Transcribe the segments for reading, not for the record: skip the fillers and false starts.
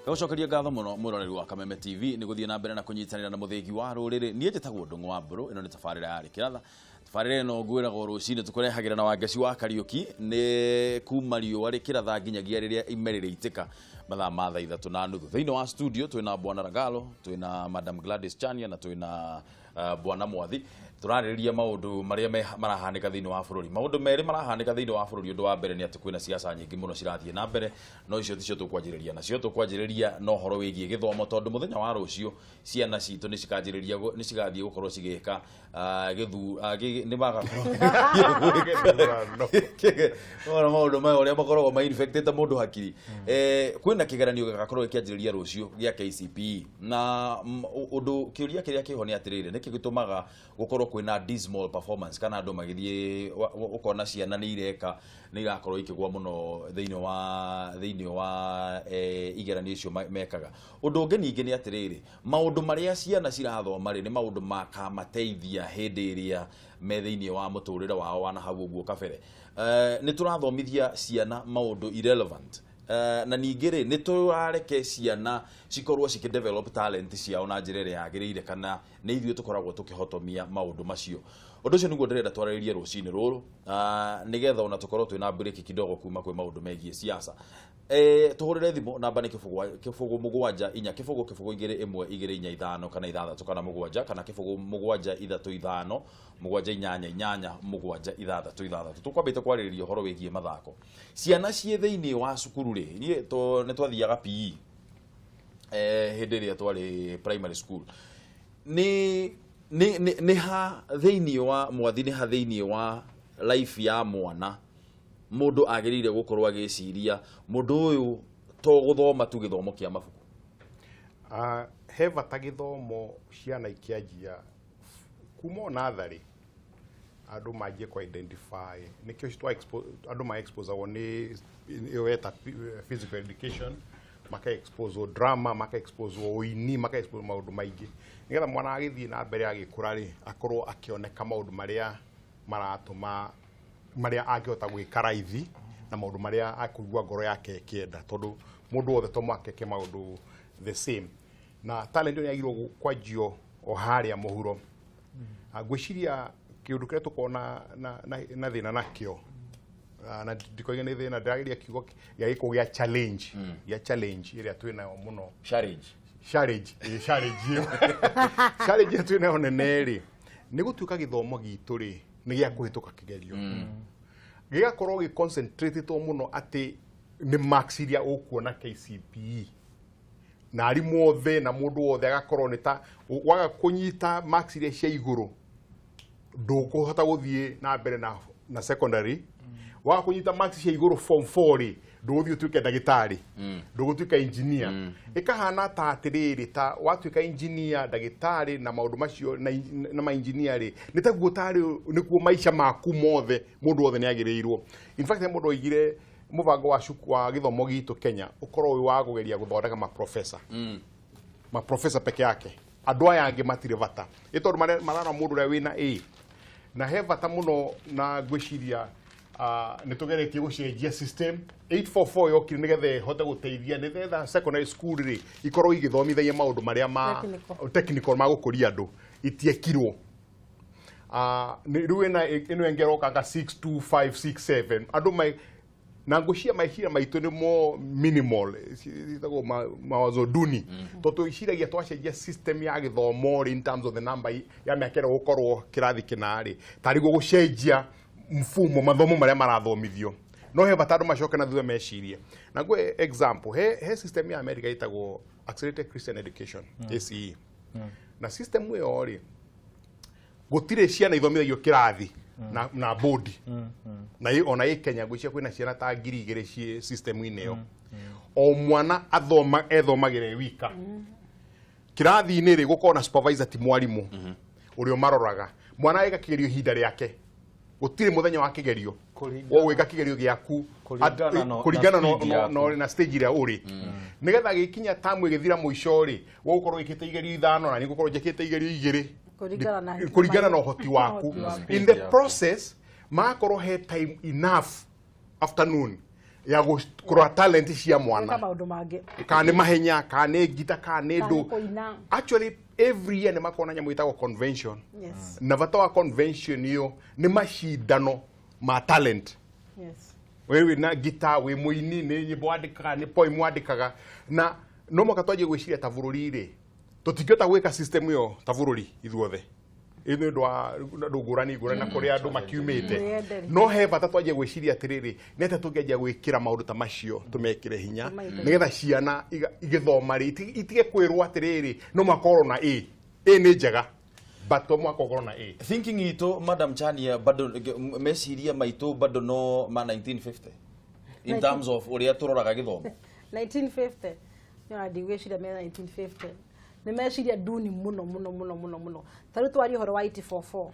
Ngagũcokeria ngatho mũno mwĩroreri wa Kameme TV nĩ gũthiĩ na mbere na kũnyitanĩra na mũthĩgi wa rũrĩrĩ. Niĩ njĩtagwo Ndũng'ũ wa Mbũrũ, ĩno nĩ tabarĩra ya Rĩkĩratha. Tabarĩra ĩno ngwĩraga o rũcinĩ tũkũrehagĩra na Wangeci wa Kariũki nĩ kuma riũa rĩkĩratha nginyagia rĩrĩa ime rĩrĩitĩka mathaa ma thaa 3:30. Thĩinĩ wa studio twĩna Bwana Ragalo, twĩna Madam Gladys Chania na twĩna Bwana Mwathi. Tũrarĩrĩria maũndũ marĩa marahanĩka thĩinĩ wa bũrũri. Maũndũ merĩ marahanĩka thĩinĩ wa bũrũri. Ũndũ wa mbere nĩ atĩ kwĩna siasa nyingĩ mũno cirathiĩ na mbere, no icio ticio tũkwanjĩrĩria nacio. Tũkwanjĩrĩria na ũhoro wĩgiĩ gĩthomo tondũ mũthenya wa rũciũ ciana citũ nĩ cikanjĩrĩria nĩ cigathiĩ gũkorwo cigĩka gĩthu nĩ magakorwo Gĩthurano. Ona maũndũ maya ũrĩa makoragwo ma infectĩte mũndũ hakiri. Kwĩna kĩgeranio gĩgakorwo gĩkĩanjĩrĩria rũciũ gĩa KCPE na ũndũ kĩũria kĩrĩa kĩho nĩ atĩrĩrĩ, nĩkĩ gĩtũmaga gũkorwo kwĩna dismal performance kana andũ magĩthiĩ ũkona ciana nĩ ireka nĩ irakorwo ikĩgwa mũno thĩinĩ wa igeranio icio mekaga. Ũndũ ũngĩ ningĩ nĩ atĩrĩrĩ, maũndũ marĩa ciana cirathoma rĩ, nĩ maũndũ makamateithia hĩndĩ ĩrĩa me thĩinĩ wa mũtũrĩre wao wa na hau ũguo kabere? Nĩ tũrathomithia ciana maũndũ irrelevant? Na ningĩ rĩ, nĩ tũrareke ciana cikorwo cikĩ develop talent ciao na njĩra ĩrĩa yagĩrĩire, kana nĩ ithuĩ tũkoragwo tũkĩhotomia maũndũ macio? Ũndũ ũcio nĩguo ndĩrenda twarĩrĩrie rũcinĩ rũrũ, nĩgetha ona tũkorwo twĩna break kidogo kuma kwĩ maũndũ megiĩ siasa. Tũhũrĩre thimũ, namba nĩ 0 0 7 4 0 0 2 1 2 4 5 kana 6 kana 7 kana 0 7 3 5 7 8 8 7 6 6. Tũkwambĩte kwarĩrĩria ũhoro wĩgiĩ mathako ciana ciĩ thĩinĩ wa cukuru rĩ. Niĩ nĩ twathiaga PE hĩndĩ ĩrĩa twarĩ primary school. Nĩ ha thĩinĩ wa Mwathi, nĩ ha thĩinĩ wa life ya mwana mũndũ agĩrĩire gũkorwo agĩciria mũndũ ũyũ to gũthoma tu gĩthomo kĩa mabuku? He bata gĩthomo ciana ikĩanjia kuma o natharĩ, andũ manjie kũ identify nĩkĩo andũ ma exposagwo nĩ ĩyo eta physical education, maka exposwo drama, maka exposwo ũini, maka exposwo maũndũ maingĩ, nĩgetha mwana agĩthiĩ na mbere agĩkũra rĩ, akorwo akĩoneka maũndũ marĩa maratũma marĩa angĩhota gwĩka raithi na maũndũ marĩa akũigua ngoro yake ĩkĩenda, tondũ mũndũ wothe to mũhaka eke maũndũ the same, na talent ĩyo nĩ yagĩrĩirwo kwanjio o harĩa mũhuro. Ngwĩciria kĩũndũ kĩrĩa tũkoragwo na thĩna nakĩo, na ndikoiga nĩ thĩna, ndĩrageria kiugo gĩa gĩkũ gĩa challenge ĩrĩa twĩnayo mũno. Challenge. Challenge, ĩ, challenge ĩyo, challenge ĩrĩa twĩnayo nene rĩ, nĩ gũtuĩka gĩthomo gitũ rĩ, nĩ gĩa kũhĩtũka kĩgerio, gĩgakorwo gĩ concentratĩtwo mũno atĩ nĩ marks iria ũkuona KCPE, na arimũ othe na mũndũ wothe agakorwo nĩ ta waga kũnyita marks iria cia igũrũ ndũkũhota gũthiĩ na mbere na secondary. Waga kũnyita marks cia igũrũ form 4 rĩ, ndũgũthiĩ ũtuĩke ndagĩtarĩ, ndũgũtuĩka engineer. Ĩkahana ta atĩrĩrĩ, ta watuĩka engineer, ndagĩtarĩ na maũndũ macio na ma engineer rĩ, nĩ taguo tarĩ nĩkuo maica maku mothe. Mũndũ wothe nĩ agĩrĩirwo, in fact he mũndũ oigire mũbango wa wa gĩthomo gitũ Kenya ũkorwo wĩ wa kũgeria gũthondeka maprofesa, maprofesa peke yake, andũ aya angĩ matirĩ bata, ĩ tondũ mararora mũndũ ũrĩa wĩna A. Na he bata mũno, na ngwĩciria nĩ tũgeretie gũcenjia system. 844 yokire nĩgetha ĩhote gũteithia, nĩgetha secondary school rĩ ikorwo igĩthomithagia maũndũ marĩa ma Technical. Technical ma gũkũria andũ itiekirwo. Rĩu ĩna ĩno ĩngĩ ĩrokanga 62567 andũ mai na ngwĩciria meciria maitũ nĩ mo minimal, ciĩtagwo mawazo duni, tondũ twĩciragia twacenjia system ya gĩthomo rĩ, in terms of the number ya mĩaka ĩrĩa gũkorwo kĩrathi kĩna rĩ, tarĩ guo gũcenjia mfumo mathomo marĩa marathomithio. No he bata andũ macoke na thutha mecirie. Na ngwe example, he system ya America ĩtagwo Accelerated Christian Education, ACE, na system ĩyo rĩ, gũtirĩ ciana ithomithagio kĩrathi na bodi na ona ĩ Kenya ngwĩciria kwĩna ciana ta 2000 ciĩ system-inĩ ĩyo. O mwana athoma ethomagĩra e wika kĩrathi-inĩ rĩ, gũkorwo na supervisor, ti mwarimũ ũrĩa ũmaroraga. Mwana agĩka kĩgerio ihinda rĩake, gũtirĩ mũthenya wa kĩgerio. Ũgwĩka kĩgerio gĩaku Kũringana kũringana na speed no yaku. na stage ĩrĩa ũrĩ, nĩgetha gĩkinya tamu ĩgĩthira mũico rĩ, ũgũkorwo wĩkĩte igerio ithano na nĩ ngũkorwo njĩkĩte igerio igĩrĩ. Kũringana na Kũringana na ũhoti waku. Ũhoti waku. In the Speed yaku. process magakorwo he time enough afternoon. Ya kũrora talent cia mwana. Gwĩka maũndũ mangĩ. Kana nĩ mahenya, kana nĩ ngita, kana nĩ Kana nĩ ndũ. kũina. Actually, every year nĩ makoragwo na nyamũ ĩtagwo convention. Na bata wa convention ĩyo nĩ macindano ma talent. We wĩna ngita, wĩ mũini, nĩ nyĩmbo wandĩkaga, nĩ poem wandĩkaga. Na no mũhaka twanjie gwĩciria ta bũrũri rĩ, tũtingĩhota gwĩka system ĩyo ta bũrũri ithuothe. Ĩ nĩ ũndũ wa andũ ngũrani ngũrani na kũrĩa andũ makiumĩte. Mwĩyendere. No he bata twanjie gwĩciria atĩrĩrĩ, nĩ atĩa tũngĩanjia gwĩkĩra maũndũ ta macio, tũmekĩre hinya Tũmaige. nĩgetha ciana igĩthoma rĩ, itige kwĩrwo atĩrĩrĩ, no mũhaka ũkorwo na A. A nĩ njega, but to mũhaka ũkorwo na A. Thinking itũ, Madam Chania, bado meciria maitũ bado no ma 1950 in terms of ũrĩa tũroraga gĩthomo. 1950 nĩona, ndigwĩciria me 1950 nĩ meciria nduni mũno mũno mũno mũno mũno. Ta rĩu twarie ũhoro wa 844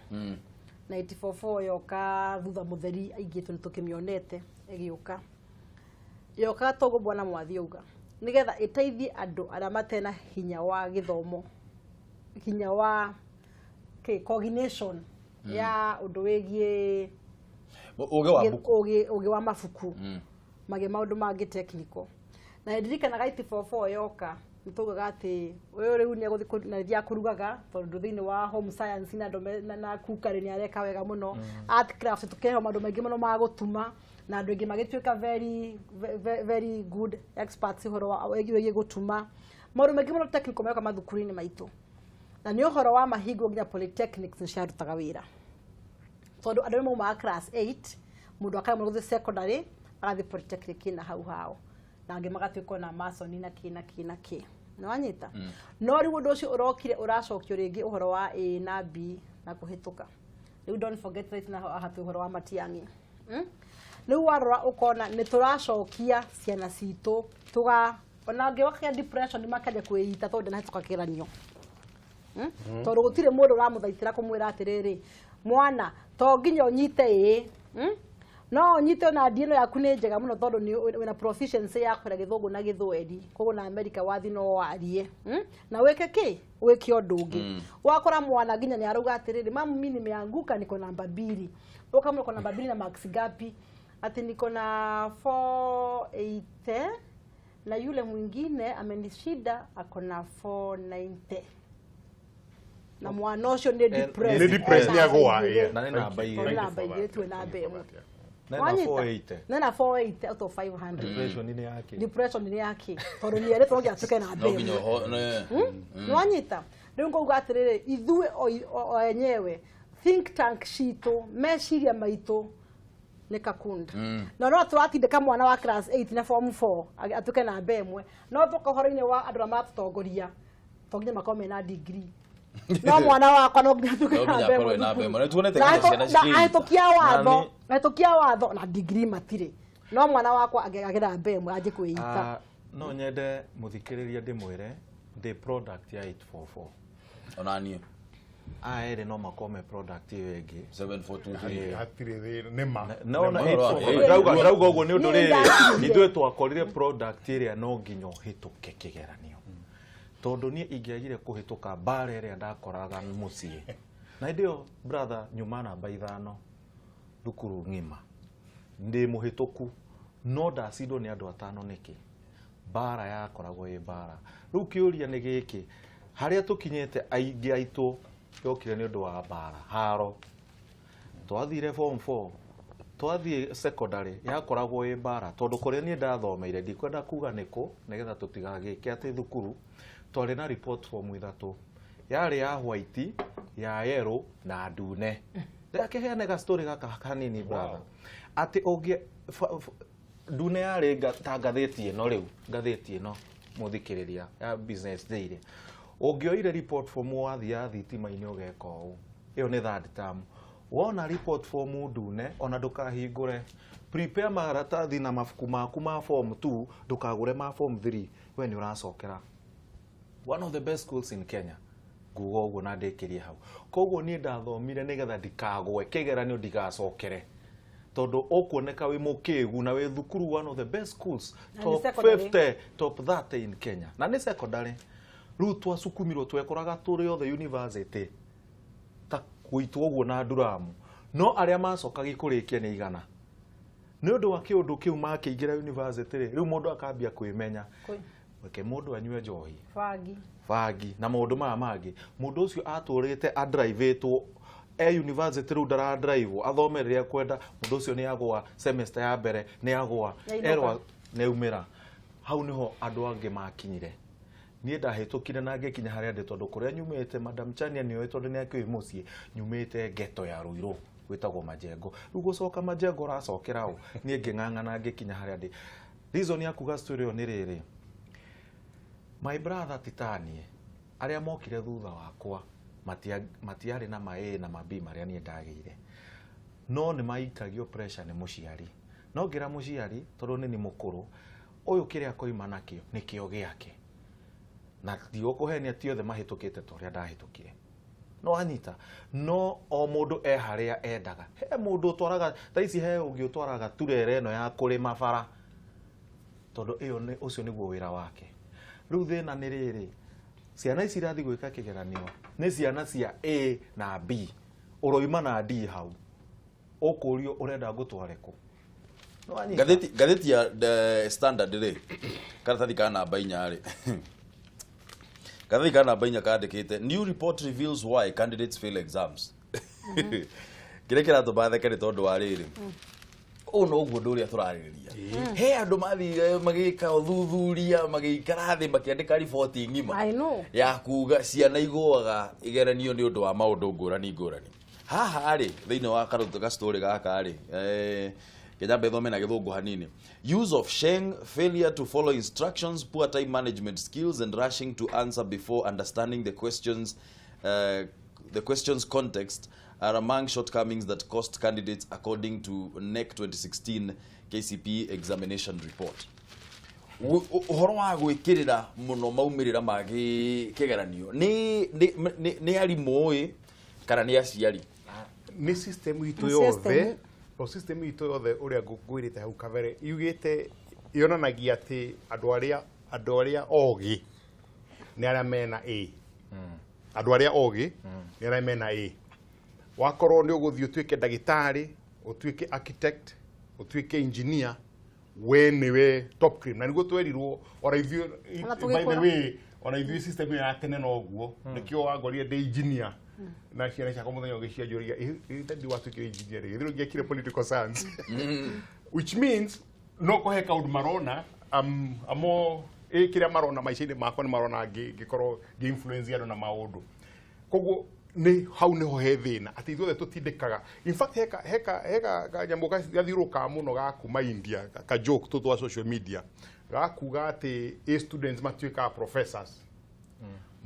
na 844 yoka thutha mũtheri, aingĩ tũ nĩ tũkĩmĩonete ĩgĩũka. Yokaga toguo bwana Mwathi auga, nĩgetha ĩteithie andũ arĩa matena hinya wa gĩthomo, hinya wa kĩ cognition ya ũndũ wĩgiĩ ũgĩ wa mbuku. Ũgĩ wa mabuku magĩ maũndũ mangĩ technical. Na ndirikanaga 844 yoka nĩ taugaga atĩ ũyũ rĩu nĩ egũthiĩ na nĩthiaga kũrugaga, tondũ thĩinĩ wa home science na andũ na cookery nĩ areka wega mũno, art craft, tũkeheo maũndũ maingĩ mũno ma gũtuma, na andũ aingĩ magĩtuĩka very very good experts ũhoro wa wĩgiĩ gũtuma. Maũndũ maingĩ mũno technical maroka mathukuru-inĩ maitũ, na nĩ ũhoro wa mahingo nginya polytechnics nĩ ciarutaga wĩra, tondũ andũ arĩa maumaga class 8, mũndũ akaremwo gũthiĩ secondary, agathiĩ polytechnic ĩna hau hao, na angĩ magatuĩka ona masoni na kĩ na kĩ na kĩ, nĩ wanyita. No rĩu ũndũ ũcio ũrokire ũracokio rĩngĩ, ũhoro wa A na B na kũhĩtũka. Rĩu don't forget right now haha twĩ ũhoro wa Matiang'i. Rĩu warora ũkona nĩ tũracokia ciana citũ, tũga ona angĩ wakagĩa depression, makanjia kwĩita tondũ ndanahĩtũka kĩgeranio. Tondũ gũtirĩ mũndũ ũramũthaitĩra kũmwĩra atĩrĩrĩ, mwana, to nginya ũnyite ĩ. No ũnyite ona D ĩno yaku nĩ njega mũno, tondũ nĩ wĩna proficiency ya kwaria Gĩthũngũ na Gĩthweri, koguo na America wathi no warie. Na wĩke kĩ, wĩke ũndũ ũngĩ. Wakora mwana nginya nĩ arauga atĩrĩrĩ, "Mamu, mi nimeanguka, niko namba mbili." Ũkamwĩra, "Uko namba mbili na marks ngapi?" Ati, "Niko na 480, na yule mwingine amenishinda, ako na 490." Na mwana ũcio nĩ depressed. Nĩ depressed, nĩ agũa, yeah. Na nĩ namba Tondũ igĩrĩ. namba igĩrĩ tuwe namba ĩmwe. Na ena Wanyita? 480. Na 480 out of 500. Depression nĩ yake. Depression nĩ yake, tondũ nĩ erĩtwo nginya atuĩke namba No nginya ĩmwe. ũho Nĩwanyita? Rĩu ngauga atĩrĩrĩ, ithuĩ o enyewe, think tank citũ, meciria maitũ nĩ kakunda, na no tũratindĩka mwana wa class 8 na form 4 atuĩke namba ĩmwe. No tũka ũhoro-inĩ wa andũ arĩa maratũtongoria, to nginya makorwo mena degree, no mwana wakwa no nginya atuĩke No nginya namba akorwo ĩmwe ena namba thukuru. ĩmwe. Nĩ tuonete Na nginya ciana cikĩnyita. Ahĩtũkia watho, Na ahĩtũkia watho na degree matirĩ, no mwana wakwa angĩagĩra namba ĩmwe anjie kwĩita. Ah, no nyende mũthikĩrĩria ndĩmwĩre ndĩ product ya 844. Ona niĩ. Aya erĩ no makorwo me product ĩyo ĩngĩ. 7423. Hatirĩ thĩna, nĩ ma. No na Nĩ ma. 844. Ndauga ũguo nĩ ũndũ Niĩ rĩrĩ, ndakinyire. ithuĩ twakorire product ĩrĩa no nginya ũhĩtũke kĩgeranio, tondũ niĩ ingĩagire kũhĩtũka, mbara ĩrĩa ndakoraga mũciĩ na hĩndĩ ĩyo, brother, nyuma namba 5 thukuru ng'ima, ndĩ mũhĩtũku, no ndacindwo nĩ andũ atano. Nĩkĩ mbara yakoragwo ĩ mbara? Rĩu kĩũria nĩ gĩkĩ, harĩa tũkinyĩte, aingĩ aitũ yokire nĩ ũndũ wa mbara, haro. Twathire form 4, twathiĩ secondary, yakoragwo ĩ mbara, tondũ kũrĩa niĩ ndathomeire, ndikwenda kuga nĩkũ nĩgetha tũtigagĩke atĩ thukuru, twarĩ na report form ithatũ, yarĩ ya white, ya yellow na ndune. Ndakĩheane ga story gaka kanini, brother, atĩ ũngĩ ndune yarĩ ta ngathĩti ĩno rĩu, ngathĩti ĩno mũthikĩrĩria ya Business Daily. Ũngĩoire report form wathiaga thitima-inĩ ũgeka ũũ, ĩyo nĩ third term. Wona report form ndune, ona ndũkahingũre. Prepare maratathi na mabuku maku ma form 2, ndũkagũre ma form 3, we nĩ ũracokera. One of the best schools in Kenya, nguga ũguo na ndĩkĩrie hau. Koguo niĩ ndathomire nĩgetha ndikagwe kĩgeranio, ndigacokere, tondũ ũkuoneka wĩ mũkĩgu na wĩ thukuru one of the best schools, Na nĩ top secondary. 50, top 30 in Kenya, na nĩ secondary. Rĩu twacukumirwo, twekoraga tũrĩ othe university ta gũitwo ũguo na nduramu, no arĩa macokagi kũrĩkia nĩ 100. Nĩ ũndũ wa kĩũndũ kĩu makĩingĩra university rĩ, rĩu mũndũ akambia kwĩmenya. Reke mũndũ anyue njohi, bangi, bangi na maũndũ maya mangĩ. Mũndũ ũcio atũrĩte adrivetwo e university, rĩu ndaradrive athome rĩrĩa kwenda. Mũndũ ũcio nĩ agũa semester ya mbere, nĩ agũa. Nĩainũka. Erwa nĩ aumĩra hau. Nĩho andũ angĩ makinyire. Niĩ ndahĩtũkire na ngĩkinya harĩa ndĩ, tondũ kũrĩa nyumĩte, Madam Chania nĩoĩ, tondũ nĩ akĩũĩ mũciĩ nyumĩte ghetto ya Ruiru gwĩtagwo Majengo. Rĩu gũcoka Majengo ũracokera ũ? Niĩ ngĩng'ang'ana ngĩkinya harĩa ndĩ. Reason ya kuga story ĩyo nĩ rĩrĩ, my brother, titanie arĩa mokire thutha wakwa matiarĩ na ma A na ma B marĩa niĩ ndagĩire, no nĩ maikagio pressure nĩ mũciari. No ngĩra mũciari, tondũ nĩ ni mũkũrũ ũyũ, kĩrĩa akoima nakĩo nĩkĩo gĩake, na ndigũkũhenia ti othe mahĩtũkĩte ta ũrĩa ndahĩtũkire. No anyita no o mũndũ e harĩa endaga. He mũndũ ũtwaraga thaa ici, he ũngĩ ũtwaraga turere ĩno ya kũrĩma bara, tondũ ĩyo nĩ ũcio nĩguo wĩra wake. Rĩu thĩna nĩ rĩrĩ, ciana ici irathiĩ gwĩka kĩgeranio nĩ ciana cia A na B, ũroima na D hau, ũkũrio ũrenda ngũtware kũ? No anyita. Ngathĩti ya The Standard rĩ, karatathi ka namba 4 rĩ, karatathi ka namba 4 kandĩkĩte, "New report reveals why candidates fail exams." Kĩrĩa kĩratũma theke nĩ tondũ wa rĩrĩ, ũũ noguo ũndũ ũrĩa tũrarĩrĩria. He andũ mathire magĩka ũthuthuria, magĩikara thĩ, makĩandĩka riboti ng'ima I know. ya kuga ciana igũaga igeranio nĩ ũndũ wa maũndũ ngũrani ngũrani. Haha rĩ, thĩinĩ wa karũtũ ga story gaka rĩ, kĩnyambe thome na Gĩthũngũ hanini. "Use of Sheng, failure to follow instructions, poor time management skills and rushing to answer before understanding the questions context are among shortcomings that cost candidates, according to KNEC 2016 KCPE examination report." Ũhoro wa gwĩkĩrĩra mũno maumĩrĩra ma kĩgeranio nĩ arimũ ĩ kana nĩ aciari? Nĩ system itũ Nĩ yothe. System. O system itũ yothe, ũrĩa ngwĩrĩte hau kabere, yugĩte yonanagia atĩ andũ arĩa ogĩ nĩ arĩa mena A, andũ arĩa ogĩ nĩ arĩa mena A. Wakorwo nĩ ũgũthiĩ ũtuĩke ndagĩtarĩ, ũtuĩke architect, ũtuĩke engineer, we nĩwe top cream. Na nĩguo twerirwo ona ithuĩ. Ona By the tũgĩkũra. way, ona ithuĩ system ĩyo ya tene noguo nĩkĩo wangorire ndĩ engineer, na ciana ciakwa mũthenya ũngĩ cianjũria, "Ĩ, watuĩkire engineer rĩ?" Githĩ ngĩekire political science? Which means no kũhe kaũndũ marona amo ĩ kĩrĩa marona maica-inĩ makwa, nĩ marona ngĩkorwo ngĩ influence andũ na maũndũ. Koguo nĩ hau nĩho he thĩna, atĩ ithuothe tũtindĩkaga. In fact, heka kanyamũ gathiũrũrũkaga mũno ga kuma India, ka joke tũ twa social media, gakuga atĩ A students matuĩkaga professors,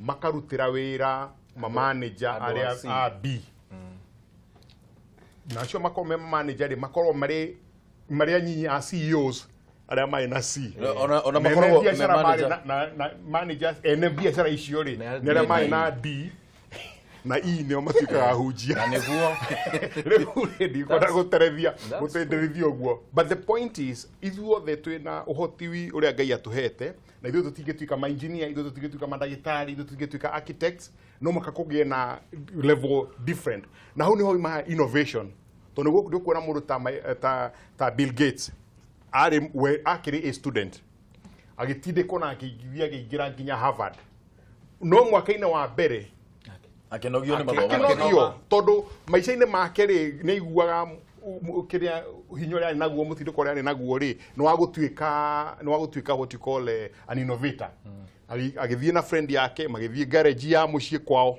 makarutĩra wĩra mamanager Andũ a arĩa C. a B, na acio makorwo me manager rĩ, makorwo marĩ anyinyi a CEOs arĩa marĩ na C. Ona Na ene makoragwo me biacara marĩ manager. na managers, ene biacara icio rĩ, Nĩ a nĩ arĩa D marĩ na na D na E, nĩo matuĩkaga ahunjia. Na nĩguo. Rĩu rĩ, ndikwenda gũterethia That's gũtenderithia ũguo, but the point is ithuothe twĩna ũhoti ũrĩa Ngai atũhete, na ithuĩ tũtingĩtuĩka ma engineer, ithuĩ tũtingĩtuĩka mandagĩtarĩ, ithuĩ tũtingĩtuĩka architects. No mũhaka kũgĩe na level different, na hau nĩho yumaga innovation, tondũ nĩguo ndũkuona mũndũ ta Bill Gates arĩ we akĩrĩ a student, agĩtindĩkwo na akĩingithia, akĩingĩra nginya Harvard, no mwaka-inĩ wa mbere Akenogio nĩ mathomo. Akenogio, tondũ maica-inĩ make rĩ, nĩ aiguaga kĩrĩa hinya ũrĩa arĩ naguo, mũtindĩko ũrĩa arĩ naguo rĩ, nĩ wa gũtuĩka what you call an innovator. Agĩthiĩ na friend yake, magĩthiĩ garage ya mũciĩ kwao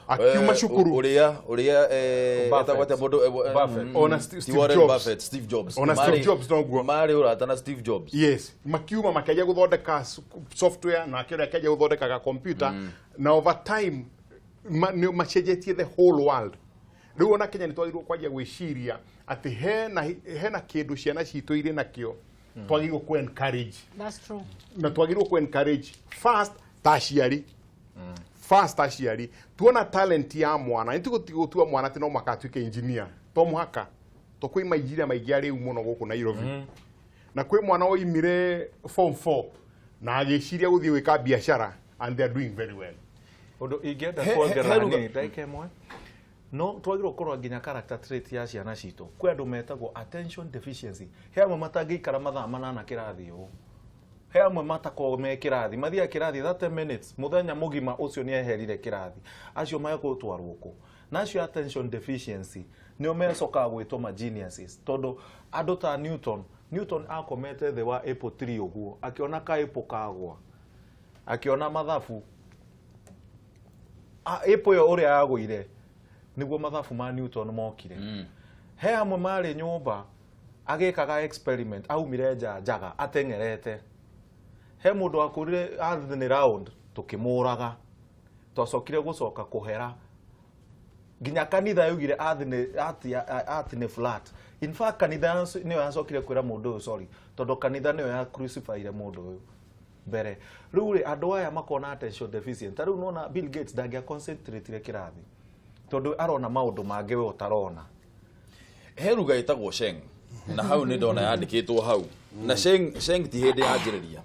akiuma cukuru. Ũrĩa Buffett. etagwo atĩa mũndũ Buffett. Ona ti Steve Warren Jobs. Buffett, Steve Jobs. Ona Steve Jobs noguo. Marĩ ũrata na Steve Jobs. Yes, makiuma makĩanjia gũthondeka software, nake ũrĩa akĩanjia gũthondekaga computer, na over time nĩ macenjetie the whole world. Rĩu ona Kenya nĩ twagĩrĩirwo kwanjia gwĩciria atĩ hena kĩndũ ciana citũ irĩ nakĩo twagĩrĩirwo ku encourage. That's true. Na twagĩrĩirwo ku encourage first ta aciari, first aciari. Tuona talent ya mwana, nĩ tũgũtua mwana atĩ no mũhaka atuĩke engineer, to mũhaka, to kwĩ mainjinia maingĩ arĩu mũno gũkũ Nairobi, na kwĩ mwana woimire form 4 na agĩciria gũthiĩ gwĩka biacara, and they are doing very well. Ũndũ ingĩenda He- kuongerera he- nĩ ndagĩka ĩmwe. No twagĩrĩirwo kũrora nginya character trait ya ciana citũ. Kwĩ andũ metagwo attention deficiency. He amwe matangĩikara mathaa 8 kĩrathi ũũ. He amwe matakoragwo me kĩrathi, mathiaga kĩrathi 30 minutes mũthenya mũgima, ũcio nĩ eherire kĩrathi. Acio megũtwarwo kũ? Na acio attention deficiency nĩo mecokaga gwĩtwo ma geniuses, tondũ andũ ta Newton, Newton akomete thĩ wa apple tree ũguo, akĩona ka apple kagwa, akĩona mathabu apple ĩyo ũrĩa yagũire nĩguo mathabu ma Newton mokire. He amwe marĩ nyũmba agĩkaga experiment, aumire nja njaga ateng'erete. He mũndũ wakũrire earth nĩ round, tũkĩmũraga. Twacokire gũcoka kũhera nginya kanitha yaugire earth nĩ flat. In fact, kanitha nĩyo yacokire kwĩra mũndũ ũyũ sorry, tondũ kanitha nĩyo ya crucifyire mũndũ ũyũ mbere. Rĩu rĩ, andũ aya makona attention deficient. Ta rĩu nona Bill Gates ndangĩa concentrate kĩrathi, tondũ arona maũndũ mangĩ we ũtarona. He ruga ĩtagwo Sheng, na hau nĩ ndona yandĩkĩtwo hau na Sheng. Sheng ti hĩndĩ yanjĩrĩria,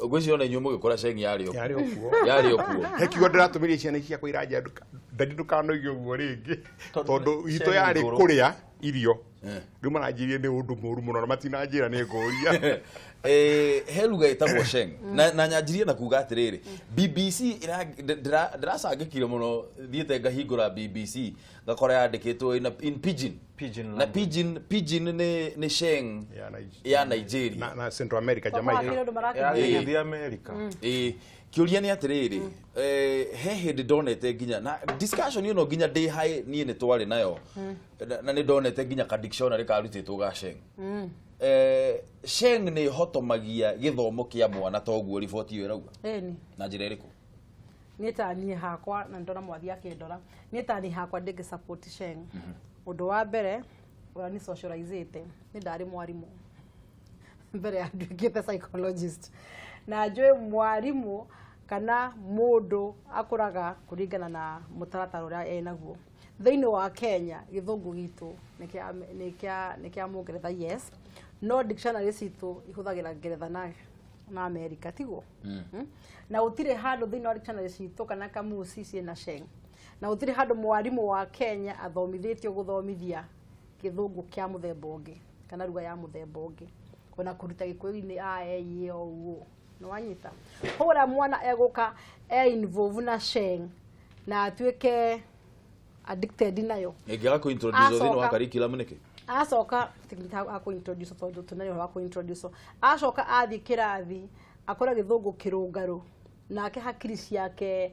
ngwĩciria ona inyuĩ mũgĩkũra Sheng yarĩ o Yarĩ o kuo. Yarĩ o kuo. He kiugo ndĩratũmĩria ciana ici ciakwa iranja, ndari ndũkanoige ũguo rĩngĩ, tondũ itũ Sheng yarĩ ngũrũ. kũrĩa irio. Rĩu maranjĩrire nĩ ũndũ mũru mũno na matinanjĩra nĩ ngũria. He ruga ĩtagwo Sheng, na nyanjirie na kuga atĩrĩrĩ, BBC ndĩracangĩkire mũno, thiĩte ngahingũra BBC ngakora yandĩkĩtwo in pidgin. Pidgin na language. Pidgin nĩ Sheng Ya ya Nigeria. Na Central America, Kwa Jamaica. hakiri ũndũ marakĩria. Yarĩ gĩthiĩ America. Ĩĩ, kĩũria nĩ atĩrĩrĩ, he hĩndĩ ndonete nginya na discussion ĩno nginya ndĩ high niĩ nĩ twarĩ nayo, na nĩ ndonete nginya ka dictionary karutĩtwo ga Sheng. Sheng nĩ ĩhotomagia gĩthomo kĩa mwana toguo riboti ĩyo ĩrauga? Ĩni. Na njĩra ĩrĩkũ? Niĩ ta niĩ hakwa, na ndona mwathi akĩndora, niĩ ta niĩ hakwa ndĩngĩ support Sheng. Ũndũ wa mbere ũrĩa ni socializĩte, nĩ ndarĩ mwarimũ mbere ya nduĩkĩte psychologist, na njũĩ mwarimũ kana mũndũ akũraga kũringana na mũtaratara ũrĩa enaguo. Thĩinĩ wa Kenya gĩthũngũ gitũ nĩ kĩa mũngeretha, yes, no dictionary citũ ihũthagĩra ngeretha na America, tiguo? Na gũtirĩ handũ thĩinĩ wa dictionary citũ kana kamusi ciĩna Sheng, na gũtirĩ handũ mwarimũ wa Kenya athomithĩtio gũthomithia gĩthũngũ kĩa mũthemba ũngĩ kana ruga ya mũthemba ũngĩ, ona kũruta gĩkũyũ-inĩ a e i o u o. Nĩ wanyita? Koguo rĩrĩa mwana egũka e involve na Sheng na atuĩke addicted nayo, Ĩngĩaga kũ-introduce thĩinĩ wa Acoka. curriculum nĩkĩ? Acoka akũ-introduce, tondũ tũnarĩ ũhoro wa kũ-introduce, acoka athiĩ kĩrathi akore gĩthũngũ kĩrũngarũ, nake hakiri ciake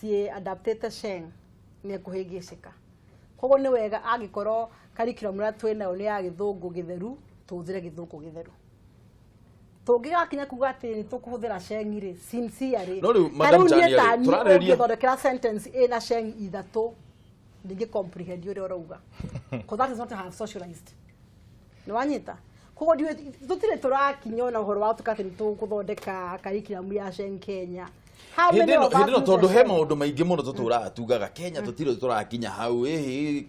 ciĩ adaptĩte Sheng, nĩ ekũhĩngĩcĩka. Koguo nĩ wega angĩkorwo curriculum ĩrĩa twĩ nayo nĩ ya gĩthũngũ gĩtheru, tũhũthĩre gĩthũngũ gĩtheru. Tũngĩgakinya kuga atĩ nĩ tũkũhũthĩra Sheng rĩ, sincerely, No rĩu, ta Madam rĩu niĩ Chania ta rĩ, niĩ tũrarĩrĩria- ũngĩthondekera sentence ĩna Sheng ithatũ, ndingĩ comprehend ũrĩa ũrauga, 'cause that is not have socialized. Nĩ wanyita? Koguo ndiũĩ, tũtirĩ tũrakinya ona ũhoro wa tuka atĩ nĩ tũgũthondeka curriculum ya Sheng Kenya. How many Hĩndĩ ĩno of us hĩndĩ ĩno use tondũ he Sheng? maũndũ maingĩ mũno tũtũraga tugaga Kenya tũtirĩ tũrakinya hau, ĩhĩ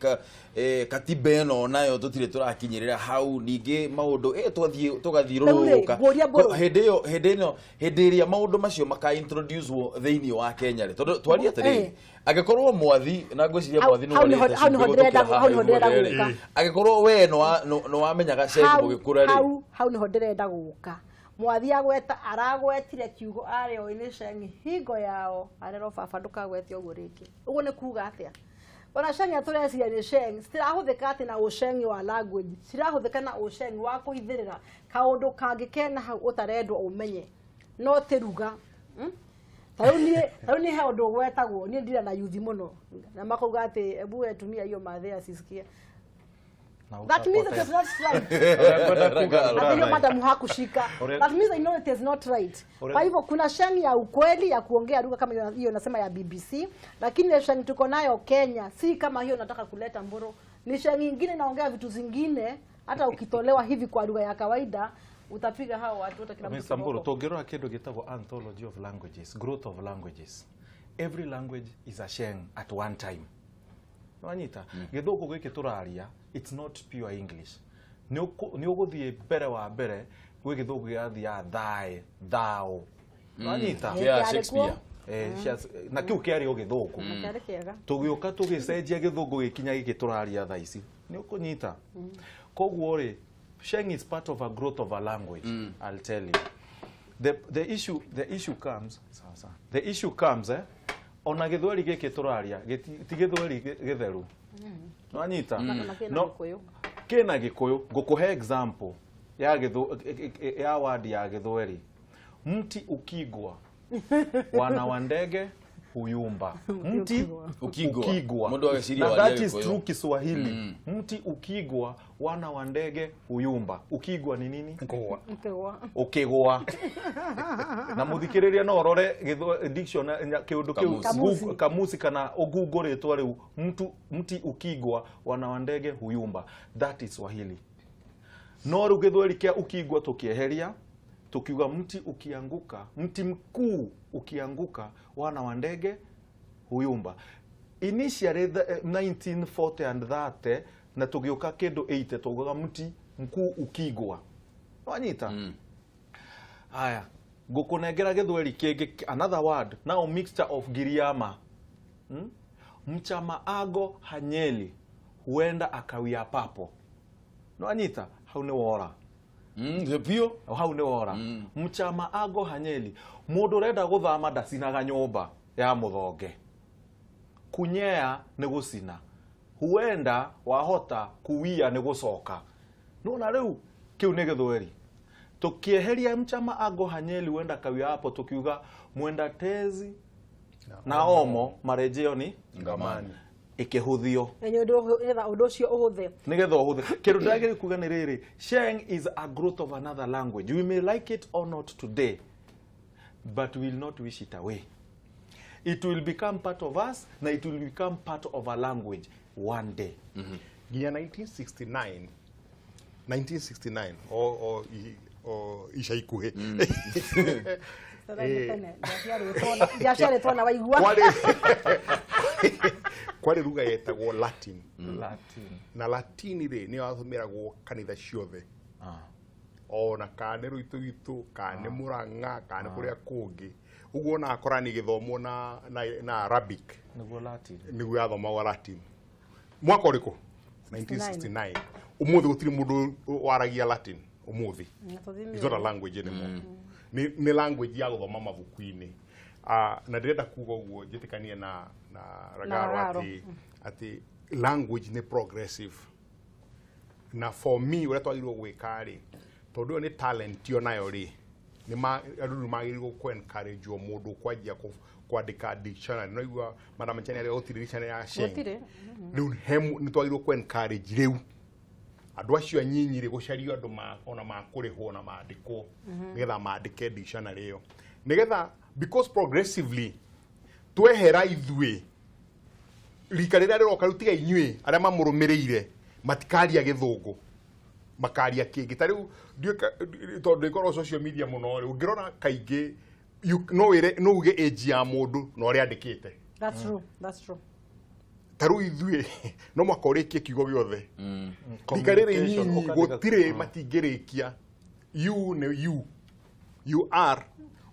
katiba ĩno nayo tũtirĩ tũrakinyĩrĩra hau, ningĩ maũndũ twathiĩ tũgathiũrũrũka. Rĩu rĩ, ngũria Mbũrũ. Hĩndĩ ĩyo, hĩndĩ ĩno, hĩndĩ ĩrĩa maũndũ macio maka introduce thĩinĩ wa Kenya rĩ, tondũ twarie atĩrĩrĩ, angĩkorwo mwathi na ngwĩciria mwathi nĩ Hau nĩho- warĩte hau nĩho cumbĩ ndĩrenda- gũtũkĩra haha hau nĩho ndĩrenda ithuothe rĩ, gũka. Angĩkorwo we nĩ wamenyaga Sheng mũgĩkũra rĩ, Hau nĩho ndĩrenda gũka. Mwathi agweta aragwetire kiugo arĩ oĩ nĩ Sheng, hingo yao arerwo, "Baba, ndũkagwete ũguo rĩngĩ." Ũguo nĩ kuga atĩa? Ona Sheng ĩrĩa tũreciria nĩ Sheng citirahũthĩka atĩ na ũceng wa language, cirahũthĩka na ũceng wa kũhithĩrĩra kaũndũ kangĩ kena hau ũtarendwo ũmenye, no ti ruga. Ta rĩu niĩ he ũndũ ũgwetagwo, niĩ ndira na yuthi mũno na makauga atĩ, "Ebu we tumia hiyo mathe asisikie." Na That means it utapotea. is not right. Ũrĩa ngwenda kuga, Ati hiyo madam hakushika. That means I know it is not right. Kwa hivyo kuna Sheng ya ukweli ya kuongea lugha kama hiyo, hiyo nasema ya BBC, lakini ile Sheng tuko nayo Kenya si kama hiyo nataka kuleta Mburu. Ni Sheng nyingine inaongea vitu zingine, hata ukitolewa hivi kwa lugha ya kawaida utapiga hao watu wote, kila mtu Mr. Mburu, kiboko. tũngĩrora kĩndũ gĩtagwo anthology of languages, growth of languages, every language is a Sheng at one time. Nĩwanyita? Gĩthũngũ gĩkĩ tũraria, it's not pure English. Nĩ ũgũthiĩ mbere wa mbere gwĩ gĩthũngũ gĩrathiaga thae thao. Nĩwanyita? Kĩa Kĩarĩ Shakespeare. kuo. Na kĩu kĩarĩ o gĩthũngũ. Kĩarĩ kĩega. Tũgĩũka tũgĩcenjia gĩthũngũ gĩkinya gĩkĩ tũraria thaa ici, nĩ ũkũnyita. Koguo rĩ, Sheng is part of a growth of a language. I'll tell you, the issue comes, sawa sawa, the issue comes, ona gĩthweri gĩkĩ tũraria ti gĩthweri gĩtheru, nwanyita? Na kĩna No. Gĩkũyũ. Kĩna gĩkũyũ. Ngũkũhe example ya ya word ya gĩthweri: mti ukigwa, wana wa ndege huyumba. Mti Ukigwa. ukigwa. Mũndũ ageciria Na waria that is Gĩkũyũ. true Kiswahili. Mti ukigwa, wana wa ndege huyumba. Ukigwa ni nini? Kũgwa. Ũkĩgwa. Ukigwa. Na muthikiriria no urore dictionary kiundu kiu. Kamusi. Kamusi kana ugungo ritwa riu mtu mti ukigwa, wana wa ndege huyumba. That is Swahili. No riu gĩthweri kĩa ukigwa tukieheria, tukiuga mti ukianguka, mti mkuu ukianguka, wana wa ndege huyumba. Initially 1940 and 30 na tugiuka kindu 80 tugaga mti mkuu ukigwa, wanyita? Haya, ngũkũnengera gĩthweri kĩngĩ, another word now, mixture of Giriama, Mchama ago hanyeli huenda akawia papo. Nwanyita hau nĩ wora? Biũ. Hau nĩ wora. Mchama ago hanyeli, mũndũ ũrenda gũthama ndacinaga nyũmba ya mũthonge. Kunyea nĩ gũcina, huenda wahota, kuwia nĩ gũcoka. Nona rĩu kĩu nĩ gĩthweri. Tukieheria mchama ago hanyeli huenda kawia hapo, tukiuga mwenda tezi na omo marejeo ni ngamani. Ĩkĩhũthio. Nĩ ũndũ nĩgetha ũndũ ũcio ũhũthe. Nigetha ũhũthe. Kĩndũ ndagĩrĩ kuga nĩ rĩrĩ: Sheng is a growth of another language. We may like it or not today, but we will not wish it away. It will become part of us na it will become part of a language one day. Nginya 1969, 1969 o ica ikuhĩ. Ndiaciarĩtwo na waigua. Kwarĩ ruga yetagwo Latin. Latin. Na Latini rĩ, nĩyo yatũmĩragwo kanitha ciothe, ona kana nĩ rũitũ gitũ, kana nĩ Mũrang'a, kana nĩ kũrĩa kũngĩ ũguo, ona akorani gĩthomwo na Arabic. Nĩguo Latin. Nĩguo yathomagwo Latin. Mwaka ũrĩkũ? 1969. Ũmũthĩ gũtirĩ mũndũ waragia Latin ũmũthĩ. It's not a language anymore. Nĩ language ya gũthoma mabuku-inĩ. Ah, na ndĩrenda kuga ũguo njĩtĩkanie na Ragaro. Ragaro. Atĩ language nĩ progressive, na for me ũrĩa twagĩrĩirwo gwĩka rĩ, tondũ ĩyo nĩ talent yo nayo rĩ, nĩ andũ nĩ magĩrĩirwo kũ encourage mũndũ kwanjia kwandĩka dictionary. No igua Madam Chani arĩa gũtirĩ dictionary ya Sheng. Gũtirĩ. Rĩu he nĩ twagĩrĩirwo kũ encourage rĩu andũ acio anyinyi rĩ, gũcario andũ ona makũrĩhwo na mandĩkwo nĩgetha mandĩke dictionary ĩyo, nĩgetha because progressively twehera ithuĩ rika rĩrĩa rĩroka rĩu, tiga inyuĩ arĩa mamũrũmĩrĩire matikaria gĩthũngũ, makaria kĩngĩ. Ta rĩu ndiũĩ tondũ ĩkorwo social media mũno rĩ, ũngĩrora kaingĩ no wĩre, no uge age ya mũndũ na ũrĩa andĩkĩte. That's true, that's true. Ta rĩu ithuĩ no mwaka ũrĩkie kiugo gĩothe, rika rĩrĩ Communication, nyinyi ũkandĩka- gũtirĩ matingĩrĩkia. U nĩ U, U R,